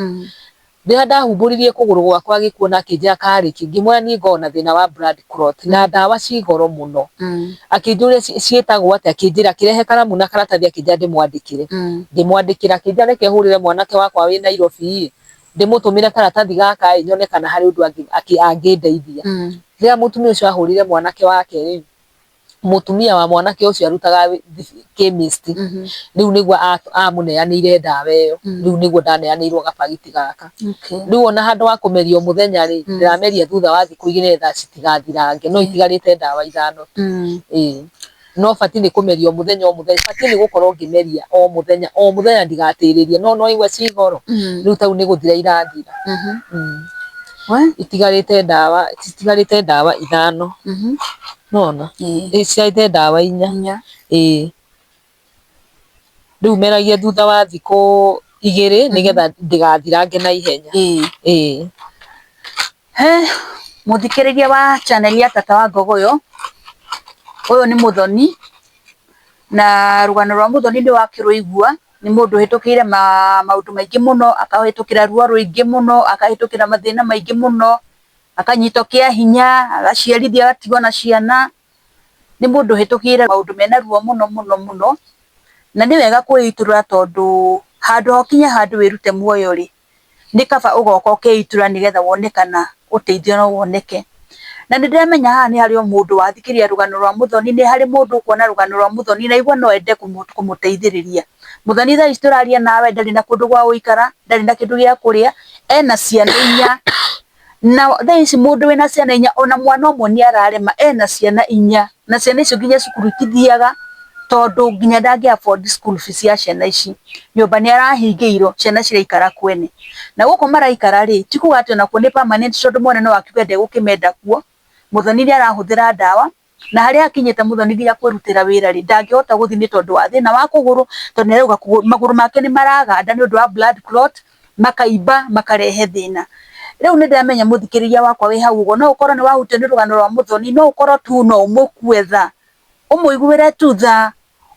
Rĩrĩa ndahumbũririe kũgũrũ gwakwa agĩkuona akĩnjĩra karĩ kĩ, ngĩmwĩra niĩ ngoragwo na thĩna wa blood clot na ndawa ci goro mũno. Akĩnjũria ciĩtagwo atĩa, akĩnjĩra, akĩrehe karamu na karatathi akĩnjĩra ndĩmwandĩkĩre. Ngĩmwandĩkĩra akĩnjĩra reke hũrĩre mwanake wakwa wĩ Nairobi ĩ, ndĩmũtũmĩre karatathi gaka ĩ, nyone kana harĩ ũndũ angĩndeithia. Rĩrĩa mũtumia ũcio ahũrĩire mwanake wake rĩ, mũtumia wa mwanake ũcio arutaga chemist, rĩu nĩguo amũneanĩire ndawa ĩyo, rĩu nĩguo ndaneanĩirwo gabagiti gaka. Rĩu ona handũ wa kũmeria o mũthenya rĩ, ndĩrameria thutha wa thikũ igĩrĩ nĩgetha citigathirange, no itigarĩte ndawa ithano tu. Ĩĩ. No batiĩ nĩ kũmeria o mũthenya o mũthenya, batiĩ nĩ gũkorwo ngĩmeria o mũthenya o mũthenya ndigatĩrĩrie, no no igua ci goro, rĩu ta rĩu nĩ gũthira irathira. Itigarĩte ndawa, citigarĩte ndawa ithano. Nĩwona? Citigarĩte ndawa inya. Ĩĩ. Rĩu meragia thutha wa thikũ igĩrĩ nĩgetha ndĩgathirange na ihenya. Ĩĩ. He mũthikĩrĩria wa channel ya Tata wa Ngogoyo, ũyũ nĩ Mũthoni, na rũgano rwa Mũthoni nĩ wakĩrũigua, nĩ mũndũ ũhĩtũkĩire maũndũ maingĩ mũno, akahĩtũkĩra ruo rũingĩ mũno, akahĩtũkĩra mathĩna maingĩ mũno, akanyitwo kĩa hinya, agaciarithio agatigwo na ciana, nĩ mũndũ ũhĩtũkĩire maũndũ mena ruo mũno mũno mũno, na nĩ wega kwĩitũrũra tondũ handũ ha ũkinye handũ wĩrute muoyo rĩ, nĩ kaba ũgoka ũkeitũrũra nĩgetha wone kana ũteithio no woneke. Na nĩ ndĩramenya haha nĩ harĩ o mũndũ wathikĩrĩria rũgano rwa Mũthoni, nĩ harĩ mũndũ ũkuona rũgano rwa Mũthoni na aigua no ende kũmũteithĩrĩria. Mũthoni thaa ici tũraria nawe ndarĩ na kũndũ gwa gũikara, ndarĩ na kĩndũ gĩa kũrĩa, ena ciana inya. Na thaa ici mũndũ wĩna ciana inya ona mwana ũmwe nĩ ararema, ena ciana inya. Na ciana icio nginya cukuru itithiaga tondũ nginya ndangĩ afford school fees ya ciana ici. Nyũmba nĩ arahingĩirwo, ciana ciraikara kwene. Na gũkũ maraikara rĩ, ti kuga atĩ onakuo nĩ permanent tondũ mwana no akiuge ndegũkĩmenda kuo. Mũthoni nĩ arahũthĩra ndawa, na harĩa akinyĩte Mũthoni nginya kwĩrutĩra wĩra rĩ, ndangĩhota gũthiĩ nĩ tondũ wa thĩna wa kũgũrũ, tondũ nĩ arauga magũrũ make nĩ maraganda nĩ ũndũ wa blood clot, makaimba makarehe thĩna. Rĩu nĩ ndĩramenya mũthikĩrĩria wakwa wĩ hau ũguo, no ũkorwo nĩ wahutio nĩ rũgano rwa Mũthoni, no ũkorwo tu no ũmũkue tha, ũmũiguĩre tu tha,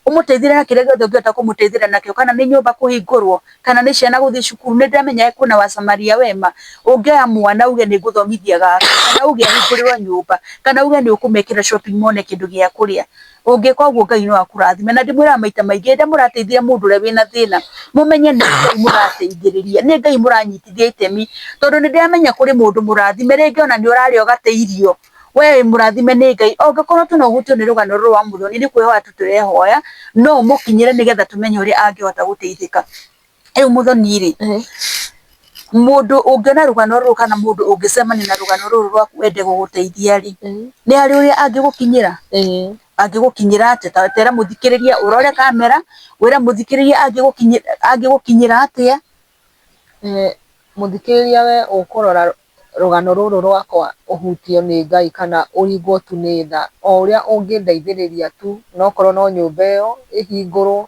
ũmũteithĩrĩrie na kĩrĩa gĩothe ũngĩhota kũmũteithĩrĩria nakĩo, kana nĩ nyũmba kũhingũrwo, kana nĩ ciana gũthiĩ cukuru. Nĩ ndĩramenya kwĩna wasamaria wema, ũngĩoya mwana uge nĩ ngũthomithia gaka, kana uge ahingũrĩrwo nyũmba, kana uge nĩ ũkũmekĩra shopping mone kĩndũ gĩa kũrĩa. Ũngĩka ũguo Ngai no akũrathime. Na ndĩmwĩraga maita maingĩ rĩrĩa mũrateithia mũndũ ũrĩa wĩna thĩna, mũmenye nĩ Ngai mũrateithĩrĩria, nĩ Ngai mũranyitithia itemi. Tondũ nĩ ndĩramenya kũrĩ mũndũ mũrathime, rĩngĩ ona nĩ ũrarĩa ũgate irio, we wĩ mũrathime nĩ Ngai. Ũngĩkorwo tu no ũhutio nĩ rũgano rũrũ rwa Mũthoni, nĩ kwĩhoya tu tũrehoya, no ũmũkinyĩre nĩgetha tũmenye ũrĩa angĩhota gũteithĩka. Rĩu Mũthoni rĩ, mũndũ ũngĩona rũgano rũrũ kana mũndũ ũngĩcemania na rũgano rũrũ rwaku ende gũgũteithia rĩ, nĩ harĩ ũrĩa angĩgũkinyĩra? Angĩgũkinyĩra atĩa? Ta tera mũthikĩrĩria ũrore kamera, wĩre mũthikĩrĩria angĩgũkinyĩra atĩa? Mũthikĩrĩria we ũkũrora rũgano rũrũ rwakwa ũhutio nĩ Ngai kana ũringwo tu nĩ tha, o ũrĩa ũngĩndeithĩrĩria tu, onokorwo no nyũmba ĩyo ĩhingũrwo,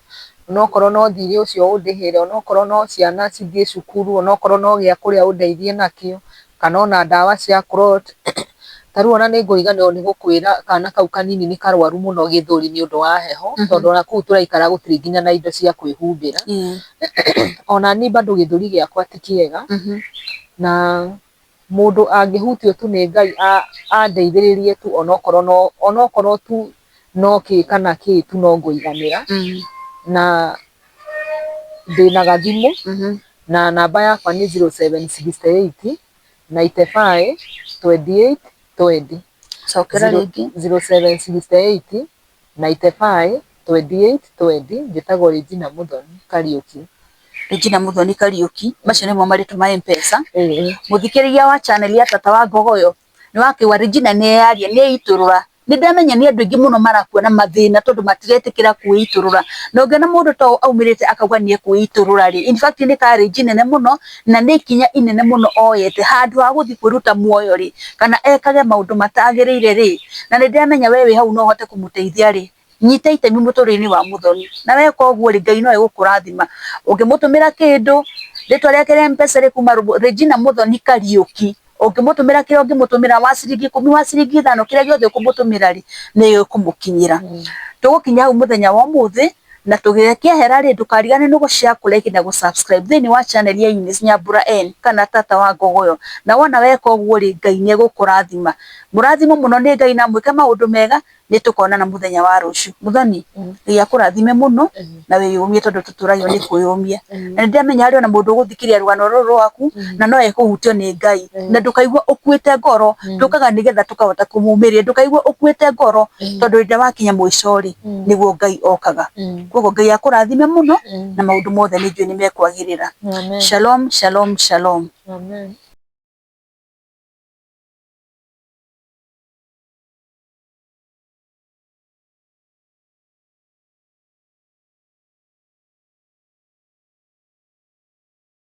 onokorwo no thirĩ ũcio ũndĩhĩre, onokorwo no ciana cithiĩ cukuru, onokorwo no gĩa kũrĩa ũndeithie nakĩo, kana ona ndawa cia clot. Ta rĩu ona nĩ ngũriganĩrwo nĩ gũkwĩra kana kau kanini nĩ karwaru mũno gĩthũri nĩ ũndũ wa heho, tondũ ona kũu tũraikara gũtirĩ nginya na indo cia kwĩhumbĩra. Ona niĩ bado gĩthũri gĩakwa ti kĩega, na mũndũ angĩhutio tu nĩ Ngai andeithĩrĩrie tu onokorwo tu no kĩ kana kĩ tu no ngũiganĩra. Na ndĩna gathimũ, na namba yakwa nĩ 0768 95 28 20. Cokera rĩngĩ. 0768 95 28 20. Njĩtagwo Regina Muthoni Kariũki. Regina Muthoni Kariũki, macio nĩmo marĩtwa ma M-Pesa. Mũthikĩrĩria wa channel ya Tata wa Ngogoyo, nĩ wakĩigua Regina nĩ eyaria, nĩ eitũrũra. Nĩ ndamenya nĩ andũ aingĩ mũno marakua na mathĩna tondũ matiretĩkĩra kwĩitũrũra. Na ũngĩona mũndũ ta ũyũ aumĩrĩte akauga nĩ ekwĩitũrũra rĩ, in fact nĩ courage nene mũno na nĩ ikinya inene mũno oyete handũ ha gũthiĩ kwĩruta muoyo rĩ, kana ekage maũndũ matagĩrĩire rĩ, na nĩ ndĩramenya we wĩ hau no ũhote kũmũteithia rĩ, Nyita itemi mũtũrĩre-inĩ wa Muthoni, na weka ũguo rĩ, Ngai no egũkũrathima. Ũngĩmũtũmĩra kĩndũ, rĩtwa rĩake rĩa Mpesa rĩkuma Regina Muthoni Kariũki, ũngĩmũtũmĩra kĩrĩa ũngĩmũtũmĩra, wa ciringi 10, wa ciringi 5, kĩrĩa gĩothe ũkũmũtũmĩra rĩ, nĩ gĩkũmũkinyĩra. Tũgũkinya hau mũthenya wa ũmũthĩ, na tũgĩkĩehera rĩ, ndũkariganĩrwo nĩ gũ share, kũ like na gũ subscribe thĩinĩ wa channel ya Eunice Nyambura N kana Tata wa Ngogoyo. Na wona weka ũguo rĩ, Ngai nĩ egũkũrathima. Mũrathimwo mũno nĩ Ngai na mwĩke maũndũ mega, nĩ tũkonana mũthenya wa rũciũ. Mũthoni, Ngai akũrathime mũno na wĩyũmie tondũ tũtũragio nĩ kwĩyũmia. Na nĩ ndĩramenya harĩ ona mũndũ ũgũthikĩrĩria rũgano rũrũ rwaku na no ekũhutio nĩ Ngai. Na ndũkaigua ũkuĩte ngoro, tũkaga nĩgetha tũkahota kũmũmĩrĩria. Ndũkaigua ũkuĩte ngoro tondũ rĩrĩa wakinya mũico rĩ, nĩguo Ngai okaga. Koguo Ngai akũrathime mũno na maũndũ mothe nĩ njũĩ nĩ mekwagĩrĩra. Shalom, shalom, shalom. Amen.